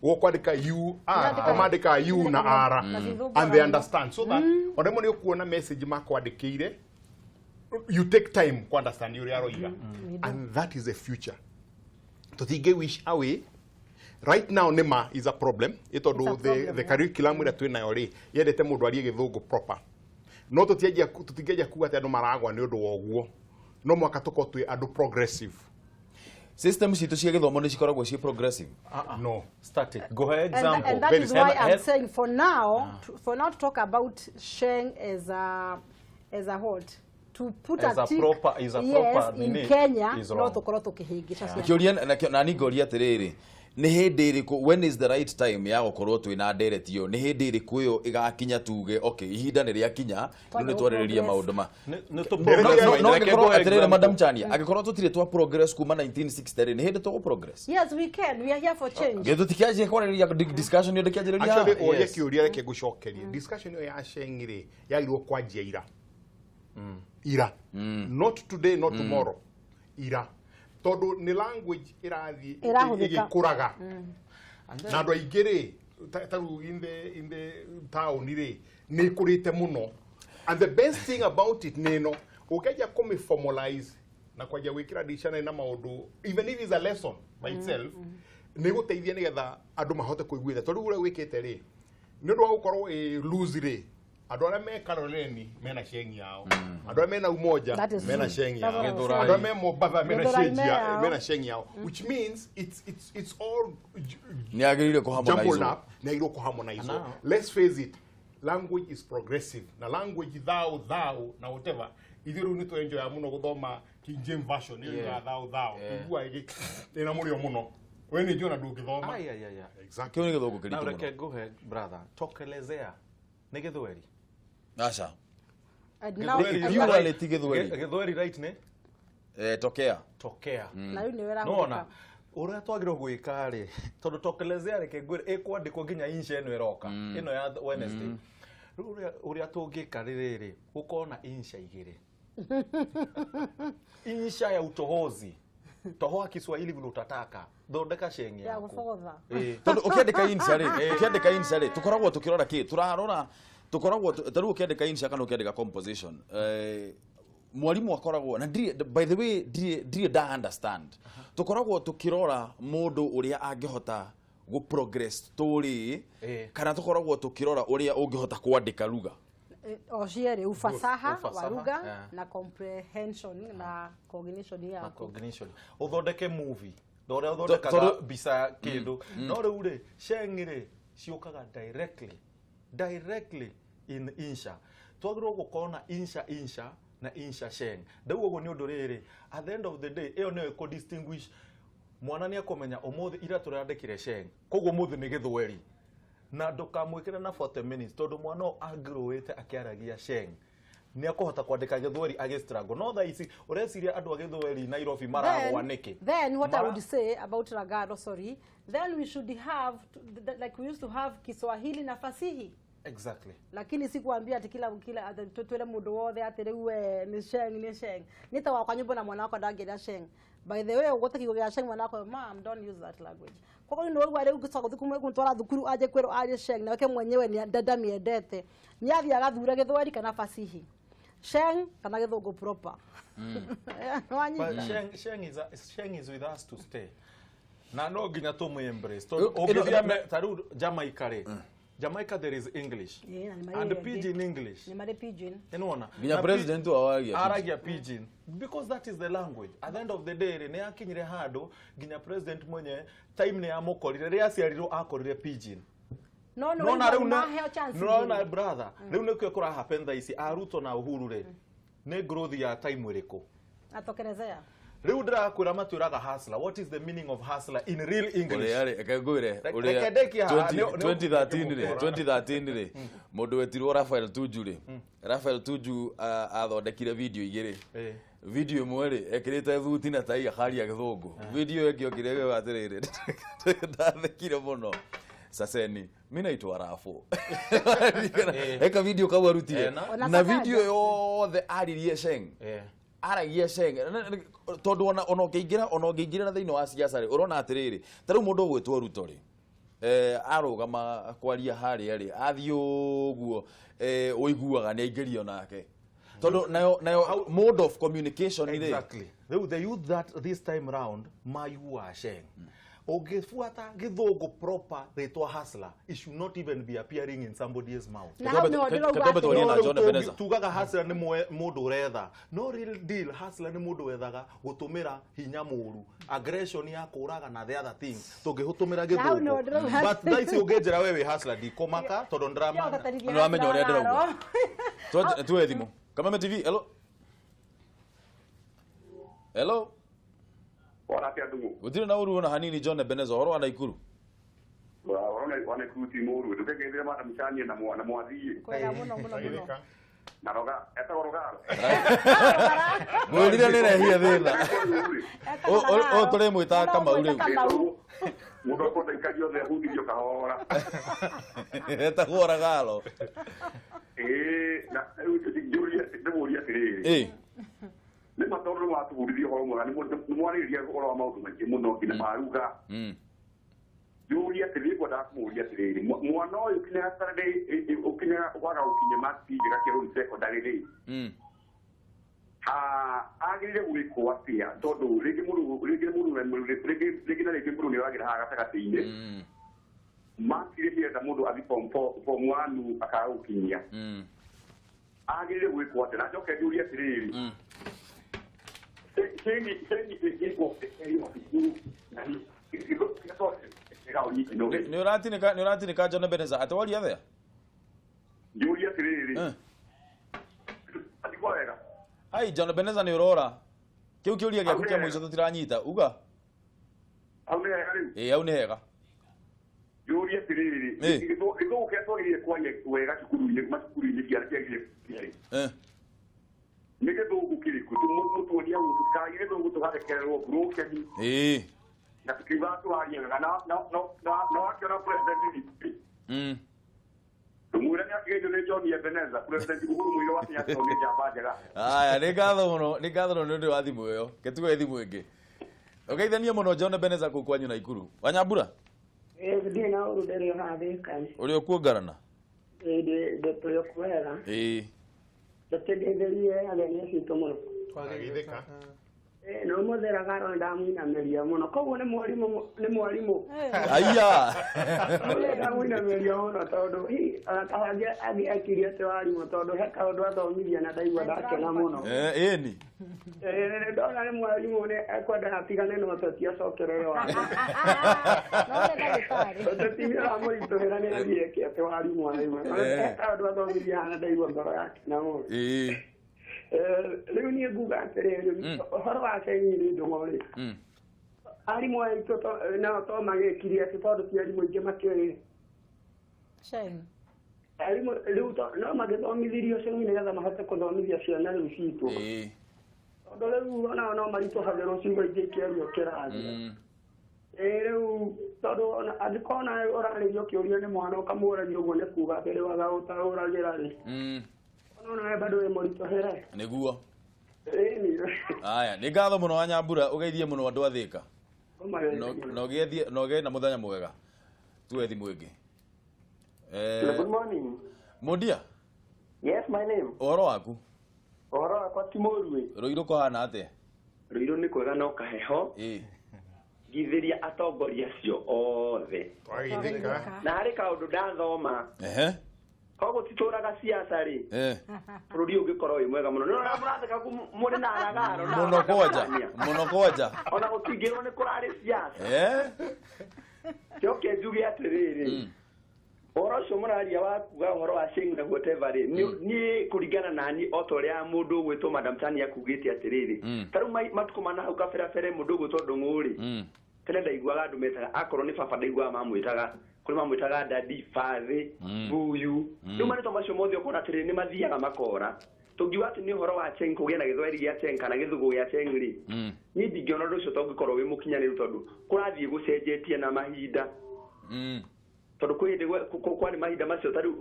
ũkwandĩka U R, Ũrandĩka- o mandĩkaga U na R Na gĩthũngũ and they ara- understand, so that ona rĩmwe nĩ ũkuona message makwandĩkĩire, you take time ku understand ũrĩa aroiga, and that is the future. Tũtingĩ wish away right now. Nĩma is a problem ĩ It's a tondũ problem, the yeah. curriculum ĩrĩa twĩ nayo rĩ, yendete mũndũ arie gĩthũngũ proper, no tũtingĩanjia kuga atĩ andũ maragwa nĩ ũndũ wa ũguo. No mwaka tũkorwo twĩ andũ progressive. System citũ cia gĩthomo nĩ cikoragwo ciĩ progressive? No. Static. Ngũhe And, example. and that Very is why simple. I'm saying for now to talk about Sheng as a what, to put As a a tick, is a yes, proper in nini, Kenya is no wrong. tukorwo tukihĩngĩca ciana. Kĩũria nani ngoria atĩrĩrĩ, nĩ hĩndĩ ĩrĩkũ, when is the right time ya gũkorwo twĩna ndereti ĩyo? Nĩ hĩndĩ ĩrĩkũ ĩyo ĩgakinya tuge, okay, ihinda nĩ rĩakinya rĩu nĩ twarĩrĩria maũndũ ma Nĩ tũ No, progress. no, no, Reke angĩkorwo ngũhe atĩrĩrĩ, example. Madam Chania, angĩkorwo tũtirĩ twa progress kuma 1960 rĩ, nĩ hĩndĩ tũgũ progress? Yes, we can. We are here for change. Githĩ tũtikĩanjia kwarĩrĩria discussion ĩyo ndĩkĩanjĩrĩria Actually, haha? ũrie kĩũria, reke ngũcokerie. Discussion ĩyo ya Sheng rĩ, yagĩrĩirwo kwanjia ira ira, not today, not tomorrow, ira, tondũ nĩ language ĩrathiĩ Ĩrahũthĩka. ĩgĩkũraga, na andũ aingĩ rĩ ta rĩu in the town rĩ, nĩ ĩkũrĩte mũno. And the best thing about it nĩ ĩno, ũngĩanjia kũmĩ formalize na kwanjia gwĩkĩra dictionary na maũndũ, even if it's a lesson by itself, nĩ gũteithia nĩgetha andũ mahote kũiguithia, tondũ rĩu ũrĩa wĩkĩte rĩ, nĩ ũndũ wa gũkorwo ĩ loose rĩ, andũ arĩa me Kaloleni mena Sheng yao, andũ arĩa mena Umoja That is mena true. Sheng That's yao, what I was andũ arĩa saying. me Mombatha mena Githurai Sheng me yao, yao. mena Sheng yao, which means it's all Nĩ agĩrĩire jumbled kũharmonize. up, na agĩrĩirwo kũharmonize. Now- Let's face it, language is progressive, na language thou, thou na whatever, ithuĩ rĩu nĩ twenjoya mũno gũthoma King James Version ĩyo ya thou, thou, igua ĩna mũrĩo mũno, we nĩ njũĩ ona ndũngĩthoma. Ai, ai, ai, ai. Exactly. Kĩu nĩ gĩthũngũ Na kĩritũ reke mũno. nguhe, brother, tokelezea nĩ gĩthweri. Aca. And now- Gĩthweri- Purely ti gĩthweri. Gĩthweri right nĩ Tokea. Tokea. Na rĩu nĩwe Nona ĩrahũthĩka. ũrĩa twagĩrĩirwo gwĩka rĩ, tondũ tokelezea, reke ngwĩre, ĩkwandĩkwo nginya insha ĩno ĩroka, ĩno ya Wednesday. Rĩu ũrĩa tũngĩka rĩrĩ, gũkorwo na insha igĩrĩ, insha ya utohozi, tohoa Kiswahili vile utataka, thondeka Sheng Ya yaku. gũbogotha. Ĩĩ. Tondũ ũkĩandĩka insha rĩ, tũkoragwo tũkĩrora kĩ tũrarora, tũkoragwo ta rĩu ũkĩandĩka insha kana ũkĩandĩka composition, mwarimũ akoragwo na ndirĩ, by the way, ndirĩ nda understand, tũkoragwo tũkĩrora mũndũ ũrĩa angĩhota gũ progress story kana tũkoragwo tũkĩrora ũrĩa ũngĩhota kwandĩka lugha? O cierĩ, ufasaha wa Ufasaha, lugha na comprehension na cognition Na yaku. Cognition, ũthondeke movie na ũrĩa ũthondekaga mbica ya kĩndũ. No rĩu rĩ, Sheng rĩ ciũkaga directly in insha. Twagĩrĩirwo gũkorwo na insha insha na insha Sheng. Ndauga ũguo nĩ ũndũ rĩrĩ, at the end of the day, ĩyo nĩyo ĩkũ distinguish. Mwana nĩ akũmenya ũmũthĩ, ira tũrandĩkire Sheng, koguo ũmũthĩ nĩ gĩthweri, na ndũkamwĩkĩre na 40 minutes, tondũ mwana ũyũ angĩrũĩte akĩaragia Sheng nĩ akũhota kwandĩka gĩthweri agĩ struggle. No thaa ici ũreciria andũ a gĩthweri Nairobi maragwa nĩkĩ? Then what I would say about Ragado, sorry, then we should have, like we used to have Kiswahili na fasihi. Lakini si kuambia ati kila ati twĩre mũndũ wothe atĩ rĩu we nĩ Sheng, nĩ Sheng. Nĩ ta wakwa nyũmba na mwana wakwa ndangĩria Sheng. By the way, ũgũte kiugo gĩa Sheng, mwana wakwa, "Mom, don't use that language." Koguo nĩ ũrĩa rĩu ngĩcoka gũthiĩ kũmũtwara thukuru aje kwĩrwo arie Sheng, nake mwenyewe nĩ ndamiendete. Nĩ athiĩ agathure gĩthweri kana fasihi. Sheng kana gĩthũngũ proper. Wanyita? But Sheng is with us to stay. Na no nginya tũmũ embrace. Tondũ ũngĩthiĩ ta rĩu Jamaica rĩ, Jamaica there is English Yeah, na nĩ marĩ and ĩngĩ. Pidgin English. Nĩ marĩ pidgin. Nĩwona? Nginya Na president wao aragia pidgin. Aragia pidgin because that is the language. At the end of the day rĩ, nĩ yakinyire handũ nginya president mwenye time nĩ yamũkorire, rĩrĩa aciarirwo akorire pidgin. No nĩ Nona rĩu maheo chance nona igĩrĩ. Brother, rĩu nĩkĩo kũra happen thaa ici a Ruto na Uhuru rĩ, nĩ growth ya time ĩrĩkũ? Atokelezea. Rĩu ndĩrakwĩra, matwĩraga hustler. What is the meaning of hustler in real English? Ũrĩa rĩ, reke ngwĩre ũrĩa Reke ndekie haha, 2013 rĩ, 2013 rĩ, mũndũ wetirwo Rafael Tuju rĩ, Rafael Tuju athondekire video igĩrĩ. Video ĩmwe rĩ, ekĩrĩte thuti na tai akaria gĩthũngũ. Video ĩngĩ okire ĩgĩuga atĩrĩrĩ, ndathekire mũno, "Saseni, mi naitwa Rafo." Eka video kau arutire Ona na Sakaja. video yothe aririe Sheng, aragia Sheng, tondũ ona ũngĩingĩra, ona ũngĩingĩra na thĩinĩ wa siasa rĩ, ũrona atĩrĩrĩ, ta rĩu mũndũ ũgwĩtwo Ruto rĩ, arũgama kwaria harĩa rĩ, athiĩ ũguo, ũiguaga nĩ aingĩrio nake, tondũ nayo mode of communication rĩ. Exactly. Rĩu the youth that this time round mayuaga Sheng, ũngĩbuata gĩthũngũ proper, rĩtwa hustler, it should not even be appearing in somebody's mouth. Na hau nĩho ndĩrauga Ketombe twarie atĩrĩrĩ. na No, rĩu John Ebenezer. tugaga hustler nĩ mũndũ ũretha, no real deal hustler nĩ mũndũ wethaga gũtũmĩra hinya mũru, aggression ya kũraga na the other thing, tũngĩhũtũmĩra Na hau nĩho gĩthũngũ. ndĩrauga. But thaa ici ũngĩnjĩra we wĩ hustler, ndikũmaka tondũ ndĩramana. Nĩ wamenya ũrĩa ndĩrauga. Tuwe thimũ. Kameme TV, hello, hello. Wona atia, Ndung'u? Gũtirĩ na ũru ona hanini, John Ebenezer. Ũhoro wa Naikuru? Ũhoro wa Naikuru ti mũru. Ndũkengethire madam Chanie na mwathiĩ. Kwega mũno mũno mũno. Geithĩka. Na roga etagwo Rogaro. Ngwĩrire nĩ rehie thĩna. Ũyũ tũrĩmwĩtaga Kamau rĩu. Kamau. Mũndũ akwenda ikario othe ahundirio kahora. Etagwo Ragalo. Ĩĩ, na rĩu njũrie, ndĩmũrie atĩrĩrĩ. Nĩ ma tondũ nĩ watũbundithia ũhoro mwega, nĩ mwarĩrĩria ũhoro wa maũndũ maingĩ mũno nginya maruga. Njũrie atĩrĩrĩ, ngwendaga kũmũria atĩrĩrĩ, mwana ũyũ ũkinyaga Saturday, ũkinyaga waga gũkinya marks njega kĩrathi secondary rĩ, agĩrĩire gwĩkwo atĩa? Tondũ rĩngĩ mũndũ rĩngĩ mũndũ rĩngĩ na rĩngĩ mũndũ nĩ oragĩra haha gatagatĩ-inĩ, marks iria cirenda mũndũ athiĩ form 4, form 1 akaga gũkinyia, agĩrĩire gwĩkwo atĩa? Na njoke njũrie atĩrĩrĩ, Sheng ĩngĩkwo cukuru na Nĩ ũratinĩka, nĩ ũratinĩka, John Ebenezer. Atĩ waria atĩa? Njũrie atĩrĩrĩ, atigwo wega. Ai, John Ebenezer, nĩ ũrora kĩu kĩũria gĩaku kĩa mũico tũtiranyita uga. Hau nĩ hega rĩu? Ĩĩ, hau nĩ hega. Njũrie atĩrĩrĩ, gĩthũngũ kĩrĩa twagĩrĩire kwaria wega cukuru-inĩ, macukuru-inĩ, ciana ciagĩrĩire nĩ gĩthũngũ kĩrĩkũ? Mũtuonia ũguo tũtikagie gĩthũngũ tũgathekererwo broken na tũkiugaga tũraria wega na wakĩona president tũmwĩre nĩ akĩgeithio nĩ John Ebenezer. President Uhuru Muigai wa Kenyatta nĩ njamba njega. Aya, nĩ ngatho mũno, nĩ ngatho mũno nĩ ũndũ wa thimũ ĩyo. Ketuge thimũ ĩngĩ. Ũgeithanie mũno John Ebenezer kũu kwanyu Naikuru. Wanyambura? Ndirĩ na ũru, ndĩrĩ haha Thika. Ũrĩ okuo ngarana? Ndĩ tũrĩ okuo wega. Tũkĩgeithĩrie ageni acio aitũ mũno. Twageithĩka. No mũthera garo ndamũinamĩria mũno, koguo nĩ mwarimũ, nĩ mwarimũ. Aya. Ndamũinamĩria mũno tondũ angĩakirie atĩ warimũ, tondũ he kaũndũ athomithia na ndaigua ndakena mũno. Ĩni. Ndona nĩ mwarimũ, nĩ ekwendaga atigane na ũteti acokerere wa ũteti nĩ ũramũritũhĩra, nĩ athiĩ eke atĩ warimũ araigua he kaũndũ athomithia na ndaigua ngoro yakena mũno. Rĩu niĩ nguga atĩrĩrĩ, ũhoro wa Sheng nĩ ndũng'o rĩ, arimũ aitũ nao to magĩkirie atĩ tondũ ti arimũ aingĩ makĩũĩ Sheng. Arimũ rĩu no magĩthomithirio Sheng nĩgetha mahote kũthomithia ciana rĩu citũ, tondũ rĩu onao no maritũhagĩrwo ciugo ingĩ ikĩario kĩrathi. Rĩu tondũ angĩkorwo nawe ũrarĩrio kĩũria nĩ mwana ũkamũragia ũguo, nĩ kuga atĩ rĩu agaũtaũragĩra rĩ, no nawe bado wĩ mũritũhĩre. Nĩguo. Ĩni. Aya, nĩ ngatho mũno Wanyambura, ũgeithie mũno andũ a Thĩka na ũgĩe na mũthenya mwega. Tuwe thimũ ĩngĩ. Good morning. Mundia. Yes, my name. Ũhoro waku? Ũhoro wakwa ti mũru. Rũirũ kũhana atĩa? Rũirũ nĩ kwega no kaheho. Ngithĩria atongoria acio othe. Twageithĩka. Na harĩ kaũndũ ndathoma. Koguo titũraga siasa rĩ, bũrũri ũngĩkorwo wĩ mwega mũno. Nĩ ũrona mũratheka mũrĩ na aragaro na Mũno kwanja, mũno kwanja. Ona gũtingĩrwo nĩ kũrarĩ siasa. Njoke njuge atĩrĩrĩ, ũhoro ũcio mũraria wa kuga ũhoro wa Sheng na whatever rĩ, niĩ kũringana na niĩ, o ta ũrĩa mũndũ ũgwĩtwo Madam Tania akugĩte atĩrĩrĩ, ta rĩu matukũ mana hau kabere mũndũ ũgwĩtwo Ndũng'ũ rĩ, tene ndaiguaga andũ metaga, akorwo nĩ baba ndaiguaga mamwĩtaga, kũrĩ mamwĩtaga dadi, bathĩ, buyu. Rĩu marĩtwa macio mothe ũkona atĩrĩrĩ nĩ mathiaga makora. Tũngiuga atĩ nĩ ũhoro wa Cheng kũgĩa na gĩthwaĩri gĩa Cheng kana gĩthũngũ gĩa Cheng rĩ, niĩ ndingĩona ũndũ ũcio tongĩkorwo wĩ mũkinyanĩru, tondũ kũrathiĩ gũcenjetie na mahinda, tondũ kwĩ hĩndĩ kwarĩ mahinda macio ta rĩu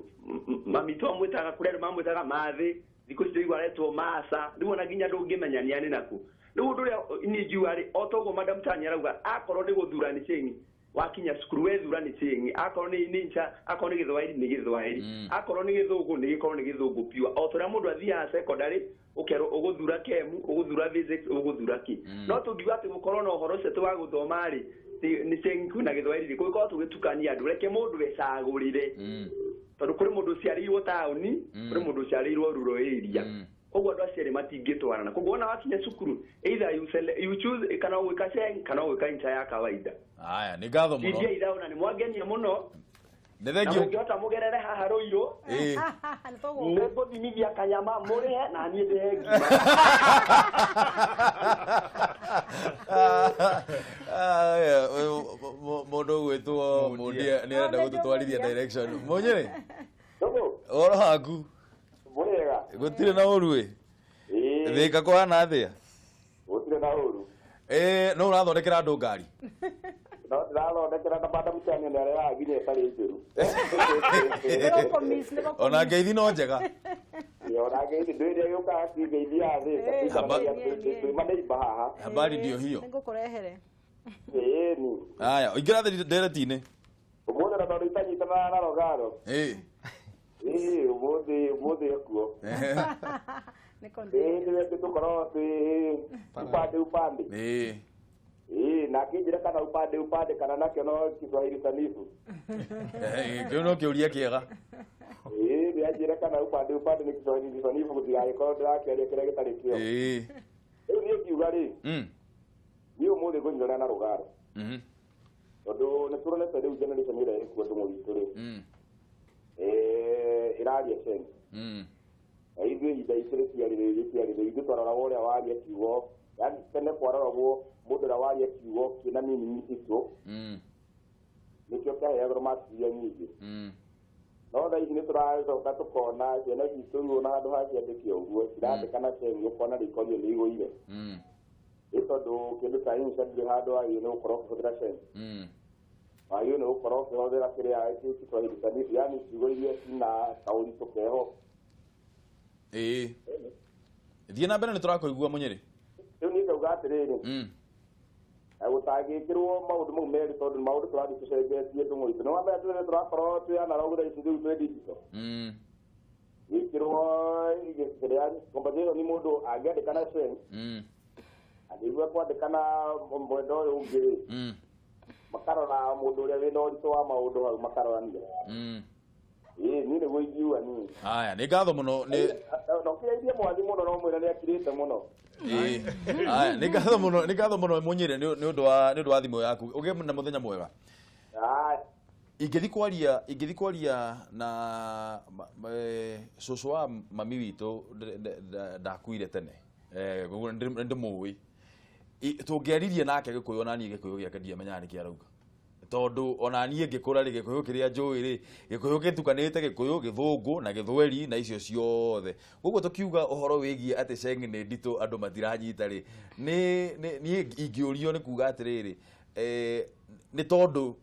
mamitũ amwĩtaga, kũrĩ andũ mamwĩtaga mathĩ, thikũ ici ndĩraigua aretwo maca, rĩu ona nginya ndũngĩmenya nĩ arĩ naku. Rĩu ũndũ ũrĩa niĩ ingiuga rĩ, o ta ũguo Madam Tania arauga, akorwo nĩ gũthura nĩ Cheng, wakinya cukuru wethura nĩ Cheng, akorwo nĩ ncha, akorwo nĩ gĩthwaĩri nĩ gĩthwaĩri, akorwo nĩ gĩthũngũ nĩ gĩkorwo nĩ gĩthũngũ pure, o ta ũrĩa mũndũ athiaga secondary ũkerwo ũgũthura kemu, ũgũthura physics, ũgũthura kĩ. No tũngiuga atĩ gũkorwo na ũhoro ũcio atĩ wa gũthoma rĩ nĩ Cheng kwĩna gĩthwaĩri rĩ, kũngĩkorwo tũgĩtukania andũ, reke mũndũ ecagũrĩre, tondũ kũrĩ mũndũ ũciarĩirwo taũni, kũrĩ mũndũ ũciarĩirwo rural area, koguo andũ acio erĩ matingĩtwarana. Koguo ona wakinya cukuru, either you, select, you choose kana ũgwĩka Sheng kana ũgwĩka ncha ya kawaida. Aya, nĩ ngatho mũno. India ithaũ na nĩ mwangenia mũno. Nĩ Na thengio. mũngĩhota mũgerere haha Rũirũ, nĩ ngũthimithia kanyama mũrĩhe na niĩ ndĩhe ngima. Aya, mũndũ ũgwĩtwo Mundia nĩ arenda gũtũtwarithia direction. Mũnyĩrĩ, ũhoro waku? Mwega. Gũtirĩ na ũru ĩ. Thĩka kũhana atĩa? Gũtirĩ na ũru. No ũrathondekera andũ ngari? No ndĩrathondekera na Madam Tania nĩ arehaga nginya ĩtarĩ njũru. Ona ngeithi no njega. Ona ngeithi ndwĩrĩa yũkaga ti ngeithi ya Thĩka. Twĩ maneiba haha. Habari ndio hiyo. Nĩngũkũrehere. Ĩni. Aya, ingĩra ndereti-inĩ. Ũmũthĩ na tondũ itanyitanaga na Rogaro. Ĩĩ ũmũthĩ ũmũthĩ ekuo. Nĩ Ĩĩ nĩ tũkorwo twĩ upande upande. Ĩĩ na akĩnjĩra kana upande upande kana nakĩo no Kiswahili sanifu. Kĩu no kĩũria kĩega. Ĩĩ nĩ anjĩra kana upande upande nĩ Kiswahili sanifu gũtigagĩkorwo ndĩrakĩaria kĩrĩa gĩtarĩ kĩo. Rĩu niĩ ngiuga rĩ, niĩ ũmũthĩ ngũnyitana na Rogaro. Tondũ nĩ tũronete rĩu generation ĩrĩa ĩkuo ndũng'ũ witũ rĩ, ĩraria Sheng. Na ithuĩ ihinda itũ rĩtiarĩ rĩtiarĩ ithuĩ twaroragwo ũrĩa waria kiugo, yaani tene kwaroragwo mũndũ ũrĩa waria kiugo kĩna meaning nditũ, nĩkĩo kĩaheagwo marks iria nyingĩ. No thaa ici nĩ tũracoka tũkona ciana citũ rĩu ona handũ ha ciandĩke ũguo cirandĩka na Sheng ũkona rĩkorio nĩ igũire. Ĩ tondũ kĩndũ ta insha ndũrĩ handũ wagĩrĩirwo nĩ gũkorwo ũkĩhũthĩra Sheng. Wagĩrĩirwo nĩ gũkorwo ũkĩhũthĩra kĩrĩa Kiswahili sanifu, yaani ciugo iria cina kaũritũ keho. Thiĩ na mbere nĩ tũrakũigua Mũnyĩrĩ. Rĩu niĩ ngauga atĩrĩrĩ, gũtangĩkĩrwo maũndũ mau merĩ tondũ maũndũ tũrathiĩ tũcenjetie ndũng'ũ itũ. Nĩ wamenya tũrĩ tũrakorwo twĩ analog thaa ici rĩu twĩ digital. Gĩkĩrwo kĩrĩa conversation mũndũ angĩandĩka na Sheng, angĩigua kwandĩka na mwenda ũyũ ũngĩ rĩ, makarora mũndũ ũrĩa wĩna ũritũ wa maũndũ hau makarorania. Ĩĩ niĩ nĩguo ingiuga niĩ. Haya, nĩ ngatho mũno nĩ Na ũkĩgeithie mwathi mũno no mwĩre nĩ akirĩte mũno. Haya, nĩ ngatho mũno, nĩ ngatho mũno Mũnyĩrĩ nĩ ũndũ wa nĩ ũndũ wa thimũ yaku. Ũgĩe na mũthenya mwega. Haya. Ingĩthi kwaria na cũcũ wa mami witũ ndakuire tene. Koguo ndĩmũĩ. Tũngĩaririe nake Gĩkũyũ ona niĩ Gĩkũyũ gĩake ndiamenyaga nĩkĩ arauga. Tondũ ona niĩ ngĩkũra rĩ, Gĩkũyũ kĩrĩa njũĩ rĩ, Gĩkũyũ gĩtukanĩte Gĩkũyũ, Gĩthũngũ na Gĩthweri na icio ciothe. Koguo tũkiuga ũhoro wĩgiĩ atĩ Sheng nĩ nditũ andũ matiranyita rĩ, niĩ ingĩũrio nĩ kuga atĩrĩrĩ, nĩ tondũ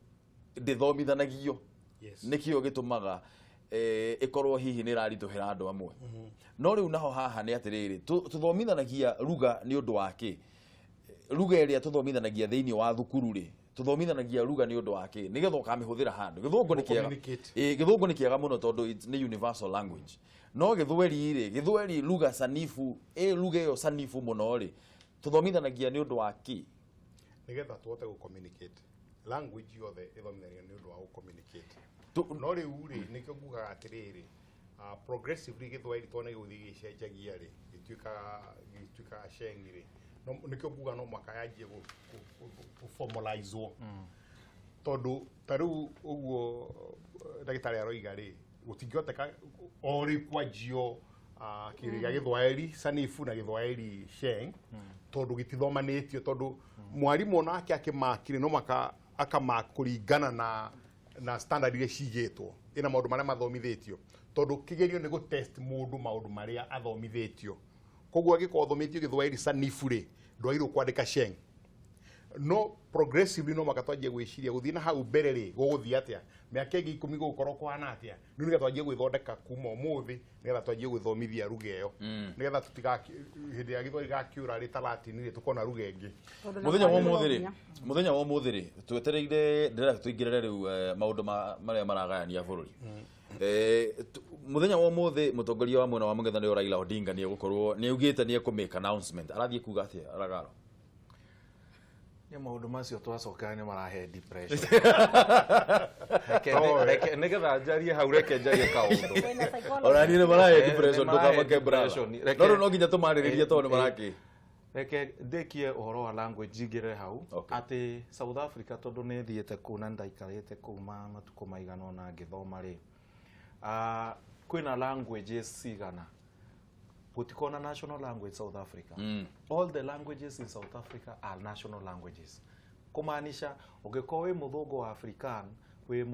ndĩthomithanagio. Nĩkĩo gĩtũmaga ĩkorwo hihi nĩ ĩraritũhĩra andũ amwe. No rĩu naho haha nĩ atĩrĩrĩ, tũthomithanagia ruga nĩ ũndũ wa kĩ? Ruga ĩrĩa tũthomithanagia thĩinĩ wa thukuru rĩ, tũthomithanagia ruga nĩ ũndũ wa kĩ? Nĩgetha ũkamĩhũthĩra handũ. Gĩthũngũ nĩ kĩega. Gĩthũngũ nĩ kĩega mũno tondũ nĩ universal language. No Gĩthweri rĩ, Gĩthweri ruga sanifu, ruga ĩyo sanifu mũno rĩ, tũthomithanagia nĩ ũndũ wa kĩ? Nĩgetha tũhote gũ-communicate. Language yothe ĩthomithanagio nĩ ũndũ wa gũ-communicate. No rĩu rĩ, nĩkĩo ngugaga atĩrĩrĩ, progressively Gĩthwaĩri tondũ nĩ gĩgũthiĩ gĩgĩcenjagia rĩ, gĩtuĩkaga Sheng rĩ. No nĩkĩo nguga no mũhaka yanjie gũ-formalize-wo. Tondũ ta rĩu ũguo ndagĩtarĩ aroiga rĩ, gũtingĩhoteka o rĩu kwanjio kĩrĩa gĩa Gĩthwaĩri sanifu na Gĩthwaĩri Sheng, tondũ gĩtithomanĩtio, tondũ mwarimũ onake akĩmakire no mũhaka akamark kũringana na standard iria cigĩtwo, ĩna maũndũ marĩa mathomithĩtio, tondũ kĩgerio nĩ gũ-test mũndũ maũndũ marĩa athomithĩtio. Koguo angĩkorwo ũthomithĩtio Gĩthwaĩri sanifu rĩ, ndwagĩrĩirwo kwandĩka Sheng. No progressively no mũhaka twanjie gwĩciria gũthiĩ na hau mbere rĩ, gũgũthiĩ atĩa? Mĩaka ĩngĩ 10 gũgũkorwo kũhana atĩa? Rĩu nĩgetha twanjie gwĩthondeka kuma ũmũthĩ, nĩgetha twanjie gwĩthomithia ruga ĩyo. Nĩgetha hĩndĩ ĩrĩa Gĩthwaĩri gĩgakĩũra rĩ ta Latin rĩ, tũkorwo na ruga ĩngĩ. Mũthenya wa ũmũthĩ rĩ, mũthenya wa ũmũthĩ rĩ, twetereire ndĩrenda tũingĩrĩre rĩu maũndũ marĩa maragayania bũrũri. Mũthenya wa ũmũthĩ mũtongoria wa mwena wa mũng'ethanĩro Raila Odinga nĩ egũkorwo nĩ augĩte nĩ ekũ make announcement. Arathiĩ kuga atĩa Ragaro? Nĩ maũndũ macio twacokera nĩ marahe depression. Reke nĩgetha njarie hau, reke njarie kaũndũ. Ona niĩ nĩ marahe depression, ndũkamake brother. No rĩu no nginya tũmarĩrĩrie tondũ nĩ marakĩ. Reke ndĩkie ũhoro wa language njingĩre hau, atĩ South Africa tondũ nĩ thiĩte kũu na ndaikarĩte kũu matukũ maigana ũna ngĩthoma rĩ, kwĩna languages cigana. Gũtikoragwo na national language South Africa. All the languages in South Africa are national languages. Kumaanisha ũngĩkorwo wĩ mũthũngũ wa African, wĩ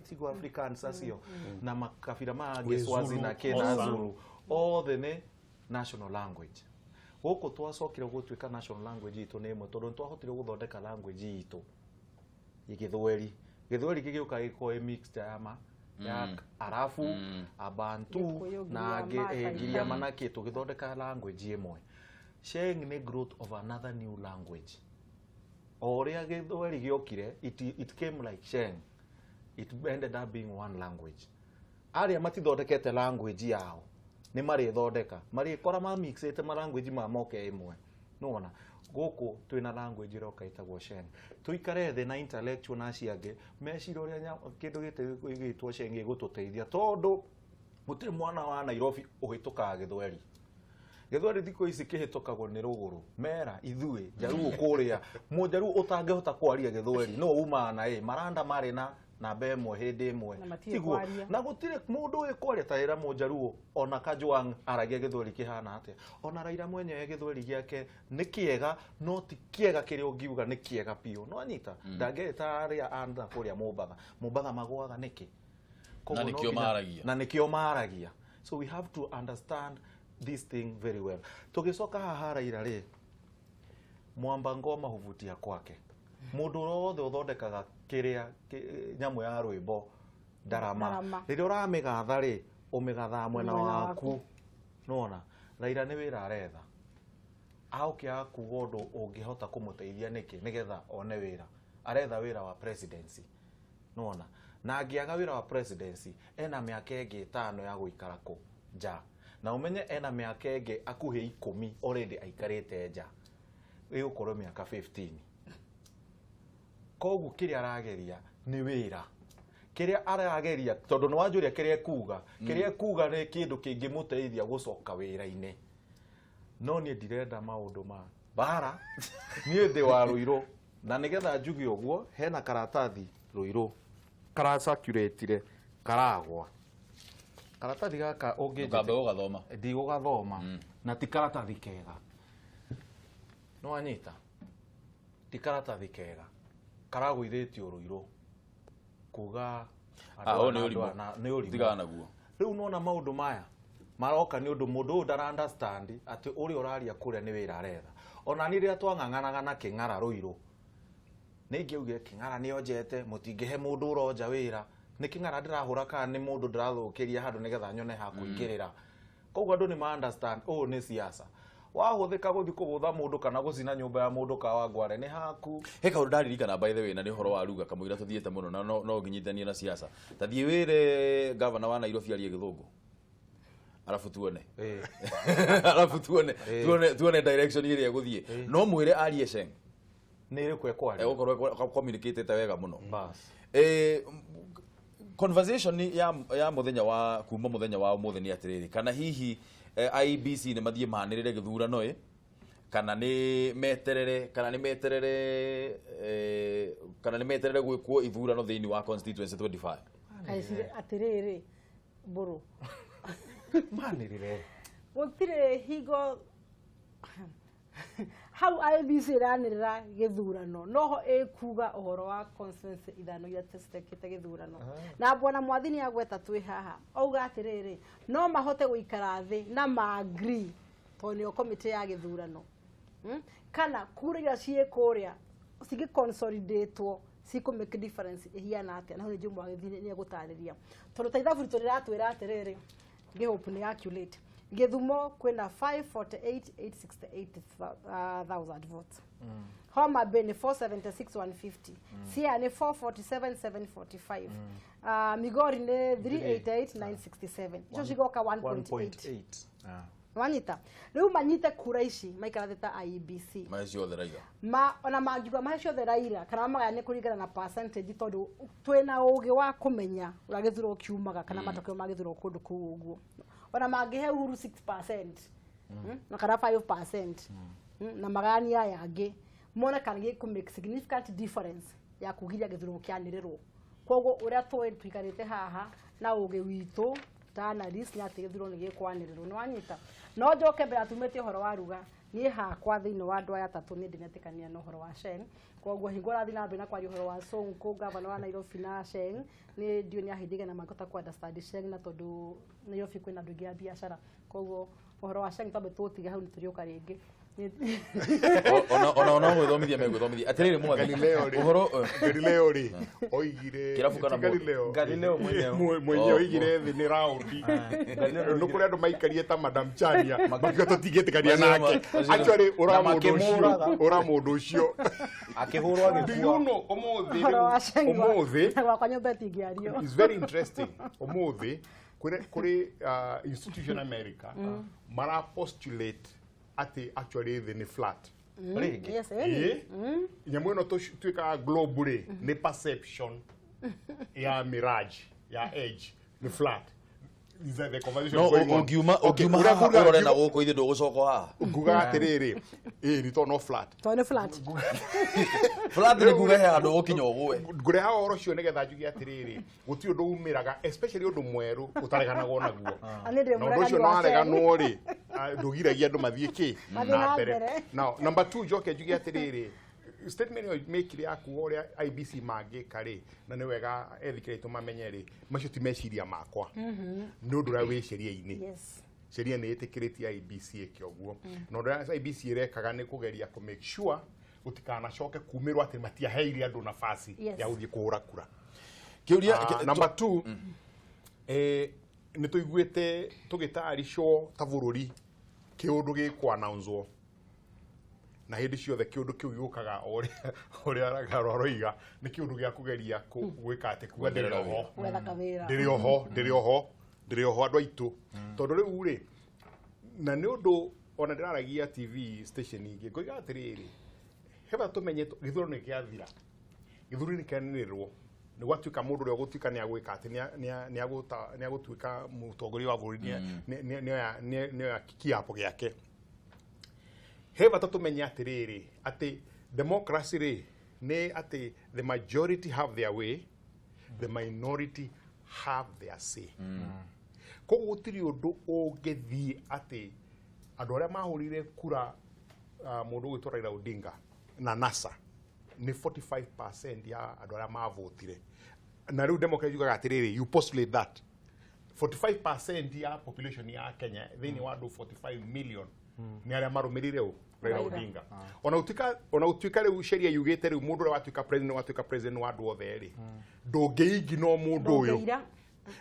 tiguo Africans acio, na makabira mangĩ, Wĩ Swazi Zulu, na kĩ na Xhosa. Zulu, othe nĩ national language. Gũkũ twacokire gũtuĩka national language itũ nĩ ĩmwe tondũ nĩ twahotire gũthondeka language itũ Gĩthweri. Gĩthweri gĩgĩũka gĩgĩkorwo ĩ mixed ya ma ya Arabu, Abantu, Gĩkũyũ, na Giriama, Giriama Taita. na kĩ, tũgĩthondeka language ĩmwe. Sheng nĩ growth of another new language. O ũrĩa gĩthweri gĩokire, it came like Sheng. It ended up being one language. Arĩa matithondekete language yao nĩ marĩthondeka, marĩkora mamixĩte ma language ma moke ĩmwe. Nĩwona gũkũ twĩna language ĩroka ĩtagwo Sheng. Tũikare thĩ na intellectual na acio angĩ meciria ũrĩa kĩndũ gĩtwo Sheng gĩgũtũteithia, tondũ gũtirĩ mwana wa Nairobi ũhĩtũkaga gĩthweri. Gĩthweri thikũ ici kĩhĩtũkagwo nĩ rũgũrũ mera ithuĩ njaruo kũrĩa mũnjaruo ũtangĩhota kwaria gĩthweri no umaga na ĩ maranda marĩ na namba ĩmwe hĩndĩ ĩmwe tiguo, na gũtirĩ mũndũ ũĩ kwaria ta ĩra mũnjaruo ona Kajwang aragia gĩthweri kĩhana atĩa, ona Raila mwenyewe gĩthweri gĩake nĩ kĩega no ti kĩega kĩrĩa ũngiuga nĩ kĩega biũ, no anyita ndangĩta arĩa a kũrĩa Mombatha. Mombatha magũaga nĩkĩ? Na nĩkĩo maragia, na nĩkĩo maragia. So we have to understand this thing very well. Tugicoka haha Raila rĩ, mwamba ngoma huvutia kwake. Mũndũ wothe ũthondekaga kĩrĩa nyamũ ya rwĩmbo ndarama, rĩrĩa ũramĩgatha rĩ, ũmĩgathaga mwena waku. Nĩwona Raila nĩ wĩra aretha, aũkĩaga kuga ũndũ ũngĩhota kũmũteithia nĩkĩ nĩgetha one wĩra. Aretha wĩra wa presidency. Nĩwona na angĩaga wĩra wa presidency ena mĩaka ĩngĩ 5 ya gũikara kũ nja, na umenye ena mĩaka ĩngĩ akuhĩ 10 already aikarĩte nja, ĩgũkorwo mĩaka 15. Koguo kĩrĩa arageria nĩ wĩra, kĩrĩa arageria tondũ nĩ wanjũria kĩrĩa ekuga, kĩrĩa ekuga nĩ kĩndũ kĩngĩmũteithia gũcoka wĩra-inĩ. No niĩ ndirenda maũndũ ma mbara, niĩ ndĩ wa Rũirũ, na nĩgetha njuge ũguo hena karatathi Rũirũ karacirculatire karagwa. Karatathi gaka ũngĩnjĩte gũgathoma, ndigũgathoma, na ti karatathi kega. No anyita ti karatathi kega, karagũithĩtio Rũirũ kuga nĩ ũrimũ, tigana naguo. Rĩu nona maũndũ maya maroka nĩ ũndũ mũndũ ũyũ ndara understand atĩ ũrĩa ũraria kũrĩa nĩ wĩra aretha. Ona niĩ rĩrĩa twang'ang'anaga na Kĩng'ara Rũirũ, nĩ ingĩaugire Kĩng'ara nĩ onjete, mũtingĩhe mũndũ ũronja wĩra. Nĩ Kĩng'ara ndĩrahũra kana nĩ mũndũ ndĩrathũkĩria handũ nĩgetha nyone ha kũingĩrĩra. Koguo andũ nĩ ma understand ũũ nĩ siasa. Wahũthĩka gũthiĩ kũgũtha mũndũ kana gũcina nyũmba ya mũndũ Kawangware nĩ haku. He kaũndũ ndaririkana by the way, na nĩ ũhoro wa ruga kamũira tũthiĩte mũno na no nginyithanie na siasa. Ta thiĩ wĩre gavana wa Nairobi arie gĩthũngũ, arabu tuone, arabu tuone tuone direction ĩrĩa ĩgũthiĩ. No mwĩre arie Sheng nĩ ĩrĩkũ ekwaria, egũkorwo communicate wega mũno. Conversation ya mũthenya wa kuma mũthenya wa ũmũthĩ nĩ atĩrĩrĩ, kana hihi IEBC nĩ mathiĩ manĩrĩre gĩthurano ĩ, kana nĩ meterere, kana nĩ meterere, kana nĩ meterere gwĩkwo ithurano thĩinĩ wa constituency 25. Atĩrĩrĩ mbũrũ manĩrĩre gũtirĩ hingo hau IEBC ĩranĩrĩra gĩthurano noho ĩkuga ũhoro wa constituency 5 iria citekĩte gĩthurano. Na bwana Mwathi nĩ agweta twĩ haha auga atĩrĩrĩ, no mahote gũikara thĩ na ma agree tondũ nĩo komĩtĩ ya gĩthurano, kana kura iria ciĩ kũrĩa cingĩ consolidatwo cikũ make difference ĩhiana atĩa. Na hau nĩ Mwathi nĩ egũtarĩria tondũ ta ithabu ritũ rĩratwĩra atĩrĩrĩ, ngĩhope nĩ accurate, Gĩthumo kwĩna 548,868,000 votes. Homa Bay nĩ 476,150. Siaya nĩ 447,745. Migori nĩ 388,967. Icio cigoka 1.8. Wanyita rĩu manyite kura ici maikara thĩ ta IEBC mahe ciothe Raila, ma ona mangiuga mahe ciothe Raila kana magayane kũringana na percentage, tondũ twĩna ũgĩ wa kũmenya ũrĩa gĩthurano kiumaga kana matokeo ma gĩthurano kũndũ kũu ũguo. Ona mangĩhe Uhuru 6% na kana 5% na magayani aya angĩ mone kana gĩkũ make significant difference ya kugiria gĩthurano kĩanĩrĩrwo. Koguo ũrĩa tũĩ tũikarĩte haha na ũgĩ witũ ta analyst nĩ atĩ gĩthurano nĩ gĩkwanĩrĩrwo. Nĩ wanyita? No njoke mbere atumĩte ũhoro wa ruga, niĩ hakwa thĩinĩ wa andũ aya atatũ niĩ ndinetĩkania na ũhoro wa Sheng. Koguo hingo ũrathiĩ na mbere na kwaria ũhoro wa Sonko gavana wa Nairobi na Sheng, nĩ ndiũ nĩ ahĩndĩga na mangĩhota kũ understand Sheng, na tondũ Nairobi kwĩna andũ aingĩ a biacara, koguo Ũhoro wa Sheng twambe tũũtige hau, nĩ tũrĩũka rĩngĩ. Ona ona gwĩthomithia megwĩthomithia atĩrĩrĩ mwathi. Galileo rĩ. Ũhoro Galileo rĩ oigire Kĩrabu kana ti mũndũ? Galileo. Galileo mwenyewe. Mwenyewe oigire thĩ nĩ raundi. Nĩ kũrĩ andũ maikarie ta Madam Chania makiuga tũtingĩtĩkania nake. Actually ũra Na mũndũ ũcio, makĩmũraga. ũra mũndũ ũcio. Akĩhũrwo Do agĩkua. you know ũmũthĩ Ũhoro wa rĩu Sheng ũmũthĩ gwakwa nyũmba ĩtingĩario. is very interesting. Ũmũthĩ kũrĩ institution America mara postulate atĩ actually thĩ nĩ flat. Rĩngĩ. Yes, ĩni. Ĩĩ. Nyamũ ĩno twĩkaga globe rĩ nĩ perception ya mirage ya edge nĩ flat. Is that the conversation No going on? ũngiuma Okay, ũngiuma ũrĩa haha nguga- ũrore na gũkũ ithuĩ ndũgũcoka haha. Nguga atĩrĩrĩ, ĩĩ nĩ tondũ no flat. Tondũ nĩ flat. Flat nĩ kuga he handũ ũgũkinya ũgũe. Ngũreha ũhoro ũcio nĩgetha njuge atĩrĩrĩ, gũtirĩ ũndũ umĩraga, especially ũndũ mwerũ ũtareganagwo naguo. Na niĩ ndĩ Na ũndũ ũcio mũregani no wa areganwo rĩ, ndũgiragia andũ mathiĩ kĩ Mathiĩ na na mbere. mbere. Now number 2, njoke njuge atĩrĩrĩ, statement ĩyo mĩkire ya kuga ũrĩa IEBC mangĩka rĩ, na nĩ wega ethikĩrĩria aitũ mamenye rĩ, macio ti meciria makwa, nĩ ũndũ ũrĩa wĩ sheria-inĩ. Sheria nĩ ĩtĩkĩrĩtie IEBC ĩke ũguo, na ũndũ ũrĩa IEBC ĩrekaga nĩ kũgeria kũ make sure gũtikanacoke kumĩrwo atĩ matiaheire andũ nafasi ya gũthiĩ kũhũra kura. Kĩũria Number 2, nĩ tũiguĩte tũgĩtaricwo ta bũrũri kĩũndũ gĩkwanauncwo, na hĩndĩ ciothe kĩũndũ kĩu gĩũkaga o ũrĩa Ragaro aroiga, nĩ kĩũndũ gĩa kũgeria gwĩka atĩ kuga ndĩrĩ oho. Gwetha kawĩra. Ndĩrĩ oho, ndĩrĩ oho, ndĩrĩ oho andũ aitũ. Tondũ rĩu rĩ, na nĩ ũndũ ona ndĩraragia TV station ingĩ ngoiga atĩrĩrĩ, he bata tũmenye gĩthurano nĩ gĩathira, gĩthurano nĩ kĩanĩrĩrwo, nĩ gwatuĩka mũndũ ũrĩa ũgũtuĩka nĩ agwĩka atĩ nĩ agũtuĩka mũtongoria wa bũrũri, nĩoya kĩapo gĩake. He bata tũmenye atĩrĩrĩ, atĩ democracy rĩ nĩ atĩ the majority have their way, the minority have their say. Koguo gũtirĩ ũndũ ũngĩthiĩ atĩ andũ arĩa mahũrire kura mũndũ ũgwĩtwo Raila Odinga na NASA nĩ 45% ya andũ arĩa mavotire. Na rĩu democracy yugaga atĩrĩrĩ, you postulate that 45% ya population ya Kenya thĩinĩ wa andũ 45 million nĩ arĩa marũmĩrĩire ũ Raila Raila. Odinga. Ona gũtuĩka rĩu sheria yugĩte rĩu mũndũ ũrĩa watuĩka president watuĩka president wa andũ othe rĩ, ndũngĩingino mũndũ ũyũ. Ndũngĩira.